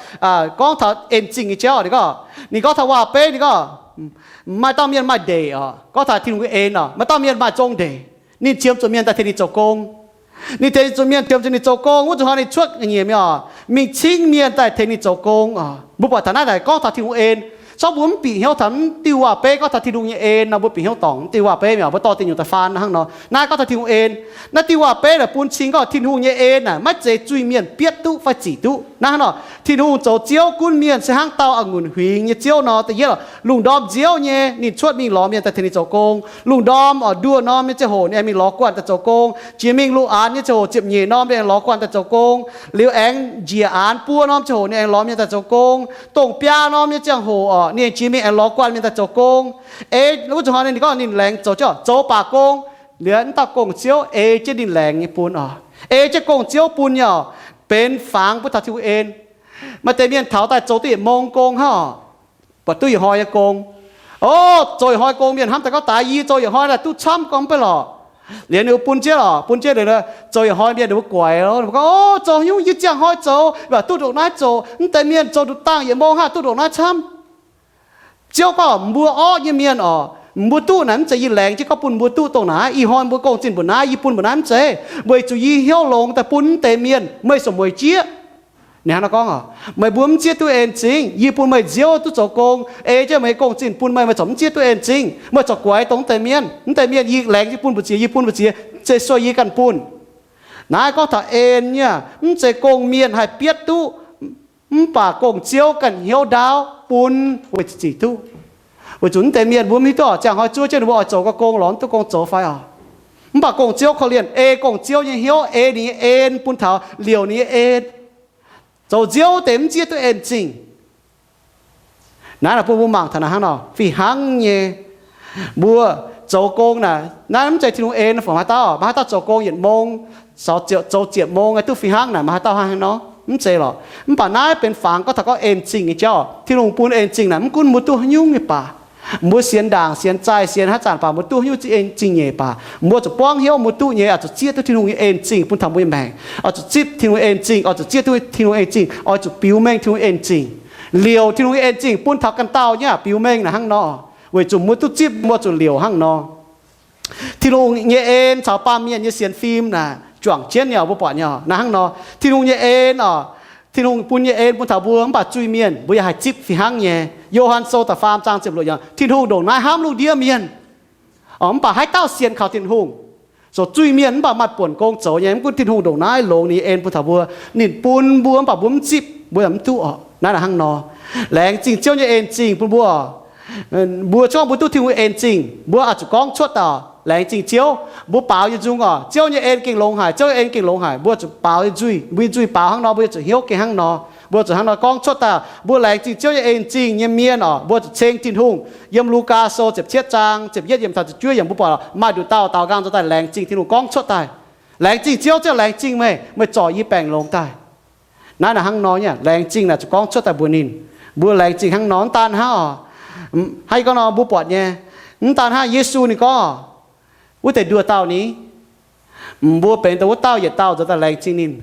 gorngv taux en zingh nyei jauv. Ninh gorngv, ninh gorngv taux waac-beiv, ninh gorngv, maaih dauh mienh maaih ndeic oc, gorngv taux Tin-Hungh en oc, maaih dauh mienh maaih zong ndeic. Ninh qiemx zuqc mienh daaih tengx ninh zoux gong. Ninh tengx zuqc mienh, qiemx zuqc ninh zoux gong wuov zuqc hnoi ninh cuotv nyiex mingh oc, mingh cingv mienh daaih tengx ninh zoux gong oc. Mbuo buatc taux naaiv naaic gorngv taux Tin-Hungh en. Corc mbuo mv bieqc hnyouv taux mv diuh waac-beiv gorngv taux Tin-Hungh nyei en nor, mbuo bieqc hnyouv dorngc mv diuh waac-beiv mi'aqv. Mbuo dorh deix nyungc daaih faan hnangv nor. Naaiv gorngv taux Tin-Hungh en. Naaiv diuh waac-beiv naaic bun cing gorngv Tin-Hungh nyei en naaic maiv zeiz zuiz-mienh bietv duqv fai zic duqv. Naaiv hnangv nor, Tin-Hungh zoux Ziouv gunv mienh se hnangv dauh a'ngunc huingx nyei Ziouv nor. Da'yietv oc, lungh ndorm nziouv nyei ninh cuotv mingh lorz mienh daaih tengx ninh zoux gong. Lungh ndorm oc, nduoh norm nyei ziangh hoc ninh aengx mingh lorz guanh daaih zoux gong. Jiex mingh lungh aanx nyei ziangh hoc ziepc nyeic norm ninh aengx lorz guanh daaih zoux gong. Liuz aengx njiec aanx buo norm ziangh hoc ninh aengx lorz mienh daaih zoux gong. Dongh biaa norm nyei ziangh hoc oc, ninh jiex mingh aengx lorz guanh mienh daaih zoux gong. Ei wuov zuqc hnoi ninh gorngv ninh laengz zoux, zoux baac gong. Liuz wuov dauh gong-ziouv ei jienv ninh laengz nyei bun oc, ei jienv gong-ziouv bun nyei oc, benx fangx bun taux Tin-Hungh en. Maaih deix mienh taux daaih zoux duqv yietc mong gong hnangv oc, buatc duqv yietc hnoi nyei gong. O, zoux yietc hnoi gong mienh hnamv daaih gorngv, daaih yie zoux yietc hnoi naaic duqv camv gorngv mv bei lorqc. Liuz ninh mbuo bun jienv oc, bun jienv liuz, zoux yietc hnoi mienh ninh mbuo guaix oc, ninh mbuo gorngv, O, zoux haaix nyungc yie ziangh hnoi zoux, mv baac duqv ndongc naaiv zoux. Mv deix mienh zoux nduqc dangh yietc mong hnangv duqv ndongc naaiv camv. Ziouv gorngv, mbuo orqv nyei mienh oc, mbuo duqv naaic mv zeiz yie laengz jienv gorngv bun mbuo duqv dongh naaiv. Ih hnoi mbuo gong-zinh mbuoqc naaiv, yie bun mbuoqc naaiv mv zeiz, weic zuqc yie hnyouv longx daaih bun mv deix mienh. Meih corc mueiz jieqv. Ninh hnangv nor gorngv oc, meih mbuo mv zieqv duqv en zingh. Yie bun meih nziouv duqv zoux gong, ei jienv meih nyei gong-zinh bun meih, meih corc mv zieqv duqv en zingh. Meih corc guaix dongh mv deix mienh. Mv deix mienh yie laengz jienv bun mbu'ziex, yie bun mbu'ziex, mv zeiz sueih yie ganh bun. Naaiv gorngv taux en nyei, mv zeiz gong-mienh haih bietv duqv, mv baac gong-ziouv ganh hnyouv ndaauv bun weic zuqc zic duqv. Weic zuqc mv deix mienh mbuo mv hiuv duqv oc, ziangh hnoi zuov jienv ninh mbuo oix zoux gong lorz mv duqv gong zoux fai oc. Mv baac gong-ziouv korv-lienh, ei gong-ziouv nyei hnyouv, ei ninh nyei en bun taux liouc ninh nyei en. Zoux nziouv deix mv zieqv duqv en-zingh. Naaiv naaic bun mbuo mangc taux naaiv hnangv nor fih hnangv nyei. Mbuo zoux gong naaic, naaiv mv zeiz Tin-Hungh en fai maaih haaix dauh, maaih haaix dauh zoux gong yietc mong, zoux ziepc mong aeqv, duqv fih hnangv naaic, maaih haaix dauh hnangv nor? Mv zeiz lorqc. Mv baac naaiv benx fangx gorngv taux gorngv en-zingh nyei jauv. Tin-Hungh bun en-zingh naaic, mv gunv mbuo duqv haaix nyungc nyei baac, mbuo sienx ndaangc sienx zaih sienx haaix zanc baac, mbuo duqv haaix nyungc zieqv en-zingh nyei baac, mbuo zuqc buangv hnyouv mbuo duqv nyei, oix zuqc zieqv duqv Tin-Hungh nyei en-zingh bun taux mbuo nyei maengc. Oix zuqc zipv Tin-Hungh en-zingh, oix zuqc zieqv duqv Tin-Hungh en-zingh, oix zuqc biux mengh Tin-Hungh en-zingh. Liouc Tin-Hungh nyei en-zingh bun taux ganh dauh nyei biux mengh naaic hnangv nor, weic zuqc mbuo duqv zipv mbuo zuqc liouc hnangv nor. Tin-Hungh nyei en caux baamh mienh nyei sienx fim naaic juangc jienv nyei, mbuo buatc nyei naaic hnangv nor. Tin-Hungh nyei en oc, Tin-Hungh bun nyei en bun taux mbuo, mv baac zuiz-mienh mbuo yaac haih zipv fih hnangv nyei. Yo^han Sou da'faam zaang ziepc luoqc yiemc, Tin-Hungh ndongc naaiv hnamv lungh ndiev mienh, mv baac haaix dauh sienx kaux Tin-Hungh, zoux zuiz-mienh mv baac maaih buonc gong zoux nyei. Mv gunv Tin-Hungh ndongc naaiv longx ninh nyei en bun taux mbuo, ninh bun mbuo mv baac mbuo mv zipv, mbuo yaac mv duqv oc. Naaiv naaic hnangv nor. Laengz zingh Ziouv nyei en-zingh bun mbuo. Mbuo gorngv mbuo duqv Tin-Hungh en-zingh, mbuo oix zuqc gorngv cuotv daaih, laengz zingh Ziouv. Mbuo baaux nyei nzung oc, Ziouv nyei en gengh longx haic, Ziouv nyei en gengh longx haic. Mbuo zuqc baaux nyei nzuih, mbuo nyei nzuih baaux hnangv nor, mbuo zuqc hnyouv gengh hnangv nor. Mbuo zuqc hnangv nor gorngv cuotv daaih, mbuo laengz zingh Ziouv nyei en-zingh nyei mienh oc, mbuo zuqc ceng Tin-Hungh. Yiem Lugaa Sou ziepc cietv zaang ziepc yietv yiem taux ziepc juov yiem mbuo buatc maaih nduqc dauh daaux nqaang nzuonx daaih laengz zingh Tin-Hungh gorngv cuotv daaih, laengz zingh Ziouv, Ziouv laengz zingh meih, meih zorc yie baengc longx daaih. Naaiv naaic hnangv nor nyei, laengz zingh naaic zuqc gorngv cuotv daaih mbuox ninh. Mbuo laengz zingh hnangv nor, mv daan hnangv oc. Hnangv gorngv nor mbuo buatc nyei, mv daan hnangv Yesu ninh gorngv, wuov deix nduoh dauh ni, mbuo benx dongh wuov dauh yietc dauh nzuonx daaih laengz zingh ninh.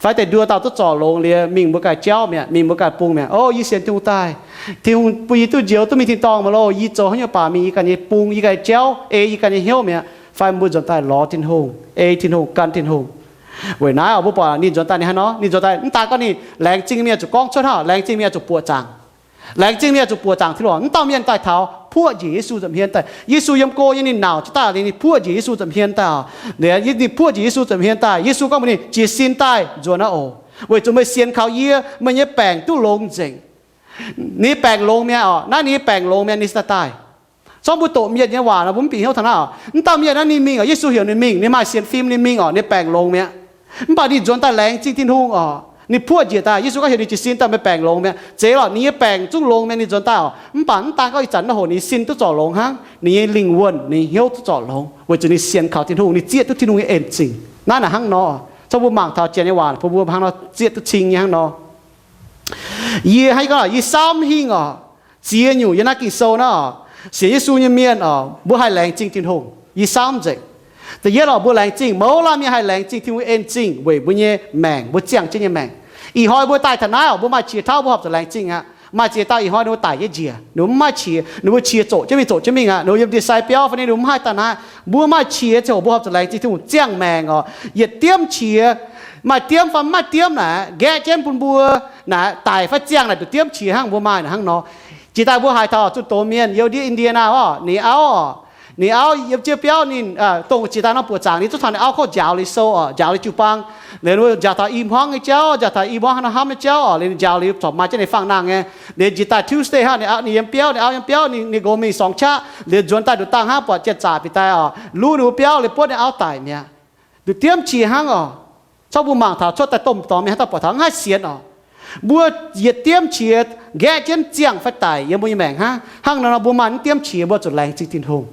Fai deix nduoh dauh duqv zorc longx liuz mingh mbuo ganh jauv mi'aqv, mingh mbuo ganh bung mi'aqv. O, yie sienx Tin-Hungh daaih, Tin-Hungh bun yie duqv njoux duqv mingh tin-dorngh maiv loh, yie zoux haaix nyungc baac mingh yie ganh nyei bung, yie ganh jauv, ei yie ganh nyei hnyouv mi'aqv. Fai mbuo nzuonx daaih lorz Tin-Hungh, ei Tin-Hungh, gan Tin-Hungh. Weic naaiv oc, mbuo buatc ninh nzuonx daaih ninh hnangv nor, ninh nzuonx daaih mv daan gorngv ninh laengz zingh mienh zuqc gorngv cuotv hnangv, laengz zingh mienh zuqc buoqc zaangc. Laengz zingh mienh zuqc buoqc zaangc Tin-Hungh. Mv dauh mienh daaih taux puoqv njiec Yesu nza'hmien daaih. Yesu yiem go nyei, ninh nauc jiez daaih liuz ninh puoqv njiec Yesu nza'hmien daaih. Ninh puoqv njiec Yesu nza'hmien daaih, Yesu gorngv mbuox ninh, jiez sin daaih nzuonx aqv oc. Weic zuqc meih sienx kaux yie, meih nyei baengc duqv longx nzengc. Ninh nyei baengc longx mi'aqv oc. Naaiv ninh nyei baengc longx mi'aqv, ninh se daaih daaih. Zorqv mbuo doqc mienh nyei waac nor, mbuo mv bieqc hnyouv taux naaiv oc. Mv dauh mienh naaiv ninh mingh oc, Yesu heuc ninh mingh, ninh maaih sienx fim ninh mingh oc, ninh baengc longx mi'aqv. Mv baac ninh nzuonx daaih laengz zingh Tin-Hungh oc. Ninh puoqv njiec daaih, Yesu gorngv heuc ninh jiez sin daaih, meih baengc longx mi'aqv. Zeiz lorqc, ninh nyei baengc zungv longx mi'aqv, ninh nzuonx daaih oc. Mv baac mv daan gorngv ih zanc naaiv hoc ninh sin duqv zorc longx hnangv, ninh nyei lingh wuonh, ninh nyei hnyouv duqv zorc longx, weic zuqc ninh sienx kaux Tin-Hungh, ninh zieqv duqv Tin-Hungh nyei en-zingh. Naaiv naaic hnangv nor, zorqv mbuo mangc taux janx nyei waac, bun mbuo hnangv nor zieqv duqv cing nyei hnangv nor. Yie hnangv gorngv yie samv hingh oc, ziex nyungc yiem naaiv Ging-Sou naaiv oc, sienx Yesu nyei mienh oc, mbuo haih laengz zingh Tin-Hungh. Yie samv nzengc. Da'yietv oc, mbuo laengz zingh, mouz laanh mienh haih laengz zingh Tin-Hungh en-zingh weic mbuo nyei maengc, mbuo ziangh jienv nyei maengc. Ih hnoi mbuo daaih taux naaiv oc, mbuo maaih qiex tauv mbuo horpc zuqc laengz zingh aqv. Maaih ziex dauh ih hnoi ninh mbuo daic jienv njiec, ninh mbuo mv maaih qiex, ninh mbuo qiex zoqc jienv mingh zoqc jienv mingh aqv, ninh mbuo yiem ndie-sai biauv fai ninh mbuo mv haih daaih naaiv. Mbuo maaih qiex ziangh hoc mbuo horpc zuqc laengz zingh Tin-Hungh ziangh maengc oc. Yietc diemv qiex, maaih diemv fai mv maaih diemv naaic, nqaeqv jienv bun mbuo naaic daic fai ziangh naaic nduqc diemv qiex hnangv mbuo maaih naaic hnangv nor. Jiex daaih mbuo haaix taux zunh doz mienh, Iu^ndie^naa oc, ninh auv oc, ninh auv yiem jienv biauv ninh, dongh jiex daaih nor buoqc zaangc ninh zungv taux ninh auv kouv njaaux liuz sou oc, njaaux liuz jiu-baang. Liuz ninh njaaux taux i hmuangv nyei jauv, njaaux taux i hmuangv hnangv nor hnamv nyei jauv oc, liuz ninh njaaux liuz corc maaih jienv ninh fangx nangh nyei. Liuz jiex daaih Tuesday hnangv, ninh, ninh yiem biauv, ninh auv yiem biauv, ninh, ninh nqox mingh sorngx qaqv, liuz nzuonx daaih nduqc dangh hnangv buatc janx-zaqc bieqc daaih oc, luv ninh mbuo biauv liuz buonv ninh auv daic mi'aqv. Nduqc diemv qiex hnangv oc. Zorqv mbuo mangc taux cuotv daaih domh dorngx mienh haaix dauh buatc taux, mv haih sienx oc. Mbuo yietc diemv qiex nqaeqv jienv ziangh fai daic yiem mbuo nyei maengc hnangv. Hnangv nor nor mbuo maaih mv diemv qiex mbuo zuqc laengz zingh Tin-Hungh.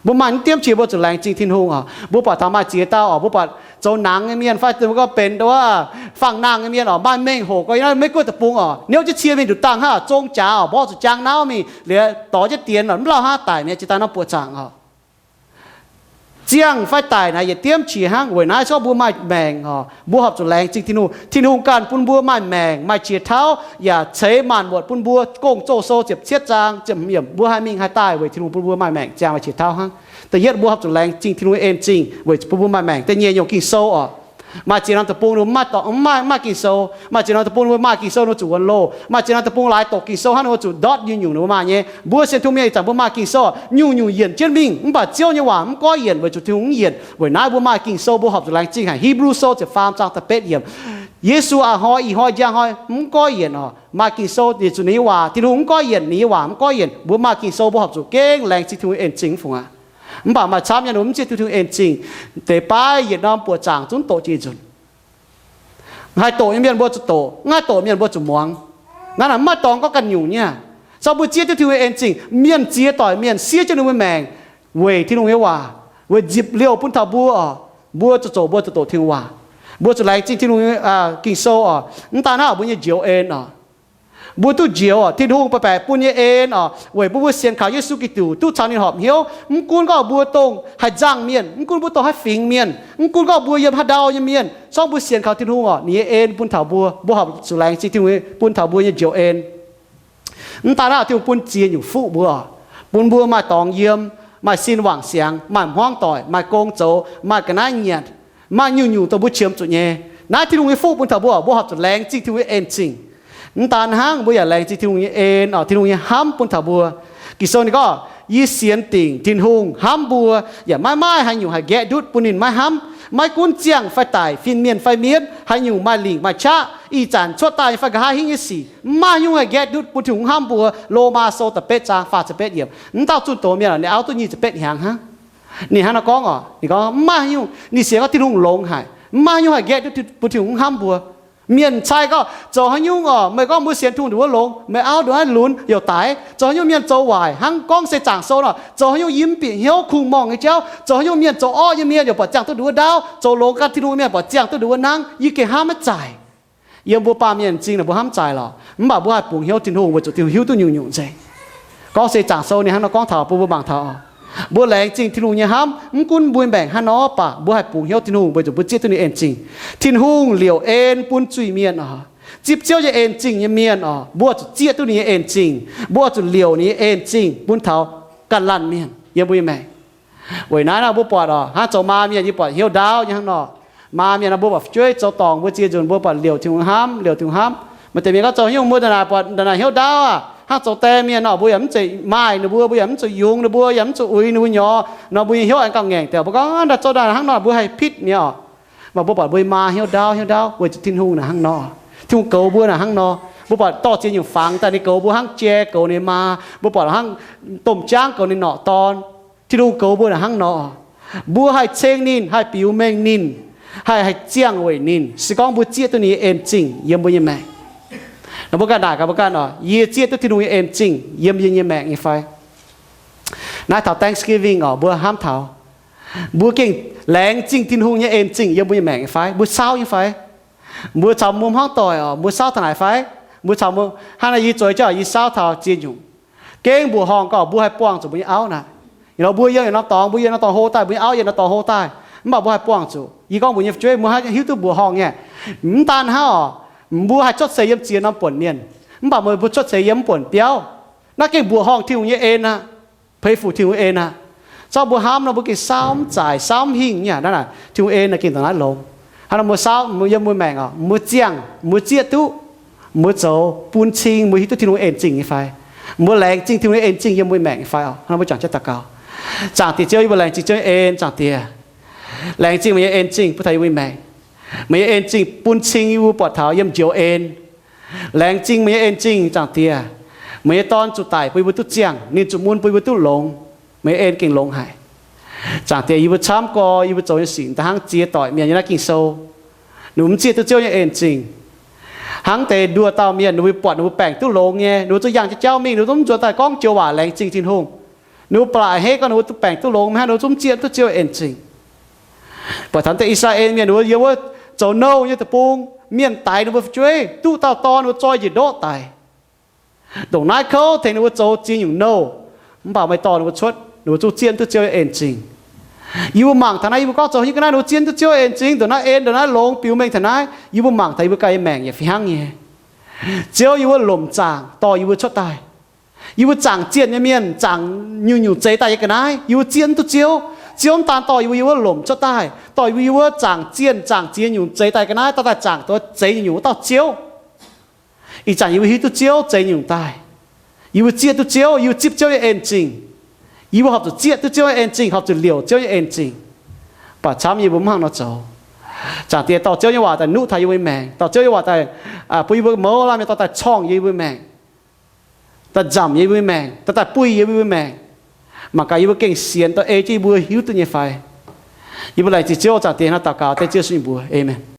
Mbuo maaih mv diemv qiex mbuo zuqc laengz zingh Tin-Hungh oc. Mbuo buatc taux maaih ziex dauh oc, mbuo buatc zoux nangx nyei mienh fai mbuo gorngv benx wuov fangx nangh nyei mienh oc, maaih mengh hoc gorngv yiem naaiv Meiv-Guoqv deic-bung oc, niouv jienv cie mingh nduqc dangh hnangv oc, zong jaax oc, mborqv zuqc jaang nauv mingh, liuz dorh jienv dienx oc, mv lauh hnangv daic mi'aqv, jiex daaih nor buoqc zaangc oc. Ziangh fai daic naaic yietc diemv qiex hnangv. Weic naaiv zorqv mbuo maaih maengc oc, mbuo horpc zuqc laengz zingh Tin-Hungh. Tin-Hungh ganh bun mbuo maaih maengc, maaih qiex tauv, yaac ceix maanc muotc bun mbuo. Gong-Zoh sou ziepc cietv zaang ziepc hmz yiemc, mbuo haih mingh haih daaih weic Tin-Hungh bun mbuo maaih maengc ziangh maaih qiex tauv hnangv. Da'yietv mbuo horpc zuqc laengz zingh Tin-Hungh nyei en-zingh weic bun mbuo maaih maengc. Da'nyeic nyungc Ging-Sou oc. Maaih ziex norm deic-bung ninh mbuo mv maaih dorngx, mv maaih, mv maaih Ging-Sou. Maaih ziex norm deic-bung ninh mbuo maaih Ging-Sou ninh mbuo zuqc wuonx loh. Maaih ziex norm deic-bung laaix doqc Ging-Sou hnangv ninh mbuo zuqc ndortv nyungc-nyungc ninh mbuo maaih nyei. Mbuo sienx Tin-Hungh mienh ih zanc mbuo maaih Ging-Sou, nyungc-nyungc yienc jienv mingh, mv baac Ziouv nyei waac mv goiv yienc weic zuqc Tin-Hungh mv yienc. Weic naaiv mbuo maaih Ging-Sou mbuo horpc zuqc laengz zingh haic. Hipv^lu Sou ziepc faam zaang da'betv yiemc. Yesu a'hnoi, ih hnoi, njang hnoi mv goiv yienc oc. Maaih Ging-Sou yietc zuqc ninh nyei waac, Tin-Hungh mv goiv yienc, ninh nyei waac mv goiv yienc. Mbuo maaih Ging-Sou mbuo horpc zuqc gengh laengz zingh Tin-Hungh en-zingh fungc aqv. Mv baac maaih camv nyei, ninh mbuo mv zieqv duqv Tin-Hungh en zingh, deix baav yietc norm buoqc zaangc zungv doqc jiex nzunc. Haih doqc nyei mienh mbuo zuqc doqc, mv haih doqc mienh mbuo zuqc muangx. Naaiv naaic mv maaih dorngx gorngv ganh nyungc nyei aqv. Se gorngv mbuo zieqv duqv Tin-Hungh nyei en zingh, mienh ziex doic mienh siev jienv ninh mbuo maengc weic Tin-Hungh nyei waac, weic nzipc liouh bun taux mbuo oc. Mbuo zuqc zoqc, mbuo zuqc doqc Tin-Hungh waac. Mbuo zuqc laengz zingh Tin-Hungh nyei Ging-Sou oc. Mv daan hnangv mbuo nyei njoux en oc, mbuo duqv njoux oc, Tin-Hungh baeqc baeqc bun nyei en oc, weic bun mbuo sienx kaux Yesu Giduc duqv caux ninh horpc hnyouv. Mv gunv gorngv mbuo dongh haih nzangh mienh, mv gunv mbuo dongh haih fingx mienh, mv gunv gorngv mbuo yiem haaix ndau nyei mienh, se gorngv mbuo sienx kaux Tin-Hungh oc, ninh nyei en bun taux mbuo, mbuo horpc zuqc laengz zingh Tin-Hungh bun taux mbuo nyei njoux en. Mv daan hnangv, Tin-Hungh bun ziex nyungc fuqv mbuo oc, bun mbuo maaih dorngx yiem, maaih sin wangc siangx, maaih hmuangv doic, maaih gong zoux, maaih ga'naaiv nyanc, maaih nyungc-nyungc dongh mbuo qiemx zuqc nyei. Naaiv Tin-Hungh nyei fuqv bun taux mbuo, mbuo horpc zuqc laengz zingh Tin-Hungh nyei en zingh. Mv daan hnangv, mbuo yaac laengz zingh Tin-Hungh nyei en oc, Tin-Hungh nyei hnamv bun taux mbuo. Ging-Sou ninh gorngv, Yie sienx dingc Tin-Hungh hnamv mbuo, yaac maiv maaih haaix nyungc haih nqaeqv ndutv bun ninh maiv hnamv. Maiv gunv ziangh fai daic, fin-mienh fai mienv, haaix nyungc maaih lingc maaih qaqv, ih zanc cuotv daaih fai nqa'haav hingv nyei sic, mv maaih haaix nyungc haih nqaeqv ndutv bun Tin-Hungh hnamv mbuo. Lomaa Sou da'betv zaang faah ziepc betv yiemc. Mv dauh zunh doz mienh oc, ninh auv duqv nyic ziepc betv hnyangx hnangv. Ninh hnangv nor gorngv oc, ninh gorngv mv maaih haaix nyungc, ninh sienx gorngv Tin-Hungh longx haic, mv maaih haaix nyungc haih nqaeqv ndutv bun Tin-Hungh hnamv mbuo. Mienh cai gorngv, zoux haaix nyungc oc, meih gorngv mbuo sienx Tin-Hungh ndongc wuov longx, meih auv ndongc naaiv lunx youc daic, zoux haaix nyungc mienh zoux waaic hnangv gorngv se zaangc sou nor, zoux haaix nyungc yie mv bieqc hnyouv, kungx-morngh nyei jauv, zoux haaix nyungc mienh zoux orqv nyei mienh yaac buatc ziangh duqv ndongc wuov ndaauv, zoux longx gan Tin-Hungh mienh buatc ziangh duqv ndongc wuov nangv, yie gengh hnamv maiv zaaic. Yiem mbuo baamh mienh m'zing naaic mbuo hnamv zaaic lorqc, mv baac mbuo haih bungx hnyouv Tin-Hungh weic zuqc Tin-Hungh hiuv duqv nyungc-nyungc nzengc. Gorngv se zaangc sou ninh hnangv nor gorngv taux, bun mbuo mangc taux, mbuo laengz zingh Tin-Hungh nyei hnamv, mv gunv mbuo mbaengc haaix nor baac mbuo haih bungx hnyouv Tin-Hungh weic zuqc mbuo zieqv duqv ninh en zingh. Tin-Hungh liouc en bun zuiz-mienh oc. Zipv Ziouv nyei en zingh nyei mienh oc, mbuo zuqc zieqv duqv ninh nyei en zingh, mbuo zuqc liouc ninh nyei en zingh bun taux ganh laanh mienh yiem mbuo nyei maengc. Weic naaiv nor mbuo buatc oc, hnangv zoux maa mienh yie buatc hnyouv ndaauv nyei hnangv nor. Maa mienh nor mbuo buatc fu'jueiv zoux dorngc mbuo ziex nzunc mbuo buatc liouc Tin-Hungh hnamv, liouc Tin-Hungh hnamv. Maaih deix mienh gorngv zoux haaix nyungc mbuo ndongc naaic buatc ndongc naaic hnyouv ndaauv aac, hnangv zoux die mienh nor mbuo yaac mv zeiz maaih ninh mbuo, mbuo yaac mv zuqc yungz ninh mbuo, yaac mv zuqc uix ninh mbuo nyei nor, mbuo nyei hnyouv aengx gauh ngaengc deix. Mbuo gorngv ndaaih zoux ndongc naaic hnangv nor mbuo haih pitv mi'aqv oc. Mv baac mbuo buatc mbuo nyei maa hnyouv ndaauv, hnyouv ndaauv weic zuqc Tin-Hungh naaic hnangv nor. Tin-Hungh goux mbuo naaic hnangv nor. Mbuo buatc dorh ziex nyungc fangx daaih ninh goux mbuo hnangv jai goux ninh maa. Mbuo buatc hnangv domh jaangv goux ninh norqc dorn. Tin-Hungh goux mbuo naaic hnangv nor. Mbuo haih ceng ninh, haih biux mengh ninh, haih, haih ziangh weic ninh, se gorngv mbuo zieqv duqv ninh nyei en zingh yiem mbuo nyei maengc. Nor mbuo ganh naaic gaax mbuo ganh oc, yie zieqv duqv Tin-Hungh nyei en zingh yiem yie nyei maengc nyei fai? Naaiv taux Thanksgiving oc, mbuo hnamv taux mbuo gengh laengz zingh Tin-Hungh nyei en zingh yiem mbuo nyei maengc nyei fai? Mbuo saauv nyei fai? Mbuo caux mbuo hmuangv doic oc, mbuo saauv taux naaic fai? Mbuo caux mbuo, hnangv naaiv yie zueiz jauv yie saauv taux ziex nyungc. Gengh mbuoqc horngh gorngv mbuo haih buangh zuqc mbuo nyei auv naaic. Ih hnoi mbuo yiem yietc norm dorngx, mbuo yiem norm dorngx hlo daaih, mbuo nyei auv yiem norm dorngx hlo daaih, mv baac mbuo haih buangh zuqc. Yie gorngv mbuo nyei fu'jueiv mbuo hiuv duqv mbuoqc horngh nyei. Mv daan hnangv oc, mbuo haih cuotv seix yiem ziex norm buonc mienh, mv baac meih mbuo cuotv seix yiem mv buonc biauv. Naaiv gengh mbuoqc horngh Tin-Hungh nyei en aqv. Peix fuc Tin-Hungh en aqv. Zorqv mbuo hnamv nor mbuo gengh saauv mv zaaix, saauv mv hingh nyei aqv. Naaiv naaic Tin-Hungh en naaic gengh dongh naaiv longx. Hnangv nor mbuo saauv yiem mbuo maengc oc, mbuo ziangh, mbuo zieqv duqv, mbuo zoux bun cing mbuo hiuv duqv Tin-Hungh en zingh nyei fai? Mbuo laengz zingh Tin-Hungh nyei en zingh yiem mbuo maengc nyei fai oc? Hnangv nor mbuo juangc jienv daux gaux. Zaangc Diex Ziouv, yie mbuo laengz zingh Ziouv nyei en, Zaangc Diex. Laengz zingh meih nyei en zingh bun taux yie mbuo maengc. Meih nyei en zingh bun cing yie mbuo buatc taux yiem njoux en. Laengz zingh meih nyei en zingh, Zaangc Diex. Meih nyei Dorn zuqc daic bun yie mbuo duqv ziangh, ninh zuqc mun bun yie mbuo duqv longx. Meih nyei en gengh longx haic. Zaangc Diex, yie mbuo camv gorx yie mbuo zoux nyei sic da'hnangv ziex doic mienh nyei naaiv Ging-Sou. Ninh mbuo mv zieqv duqv Ziouv nyei en zingh. Hnangv deix nduoh dauh mienh, ninh mbuo buatc ninh mbuo baengc duqv longx nyei, ninh mbuo zuqc yangh jienv jauv mingh, ninh mbuo zungv mv nzuonx daaih gorngv joux waac laengz zingh Tin-Hungh. Ninh mbuo ba'laqc hei gorngv ninh mbuo duqv baengc duqv longx, mv haih ninh mbuo zungv mv zieqv duqv Ziouv en zingh. Buatc taux deix I^saa^laa^en Mienh ninh mbuo yiem wuov zoux nouh nyei deic-bung, mienh daix ninh mbuo fu'jueiv, duqv dauh dorn ninh mbuo zoi njiec ndoqv daic. Ndongc naaiv kouv tengx ninh mbuo zoux ziex nyungc nouh, mv baac meih dorh ninh mbuo cuotv, ninh mbuo zungv zieqv duqv Ziouv nyei en zingh. Yie mbuo mangc taux naaiv, yie mbuo gorngv zoux haaix nyungc ga'naaiv ninh mbuo zieqv duqv Ziouv en zingh, ndongc naaiv en, ndongc naaiv longx, biux mengh taux naaiv, yie mbuo mangc taux yie mbuo ganh nyei maengc yaac fih hnangv nyei. Ziouv yiem wuov lomc zaangc dorh yie mbuo cuotv daaih. Yie mbuo zaangc zienh nyei mienh, zaangc nyungc-nyungc zeix daaih nyei ga'naaiv, yie mbuo zieqv mv duqv Ziouv. Ziouv mv daan dorh yie mbuo yiem wuov lomc cuotv daaih, dorh yie mbuo yiem wuov zaangc zienh zaangc ziex nyungc zeix daaih ga'naaiv, dorh daaih zaangc duqv zeix nyungc-nyungc wuov dauh Ziouv. Ih zanc yie mbuo hiuv duqv Ziouv zeix nyungc daaih. Yie mbuo zieqv duqv Ziouv, yie mbuo zipv Ziouv nyei en zingh. Yie mbuo horpc zuqc zieqv duqv Ziouv nyei en zingh, horpc zuqc liouc Ziouv nyei en zingh. Baac camv yie mbuo mv hnangv nor zoux. Zaangc Diex, dorh Ziouv nyei waac daaih nuqv taux yie mbuo nyei maengc, dorh Ziouv nyei waac daaih bun yie mbuo mouz laanh mienh dorh daaih corngh yie mbuo nyei maengc, daaih nzamc yie mbuo nyei maengc, dorh daaih buih yie mbuo nyei maengc. Mangc gaax yie mbuo gengh sienx dongh ei jienv yie mbuo hiuv duqv nyei fai? Yie mbuo laengz zingh Ziouv, zaangc diex hnangv daux gaux dengv Ziouv sun nyei mbuox. Aamen.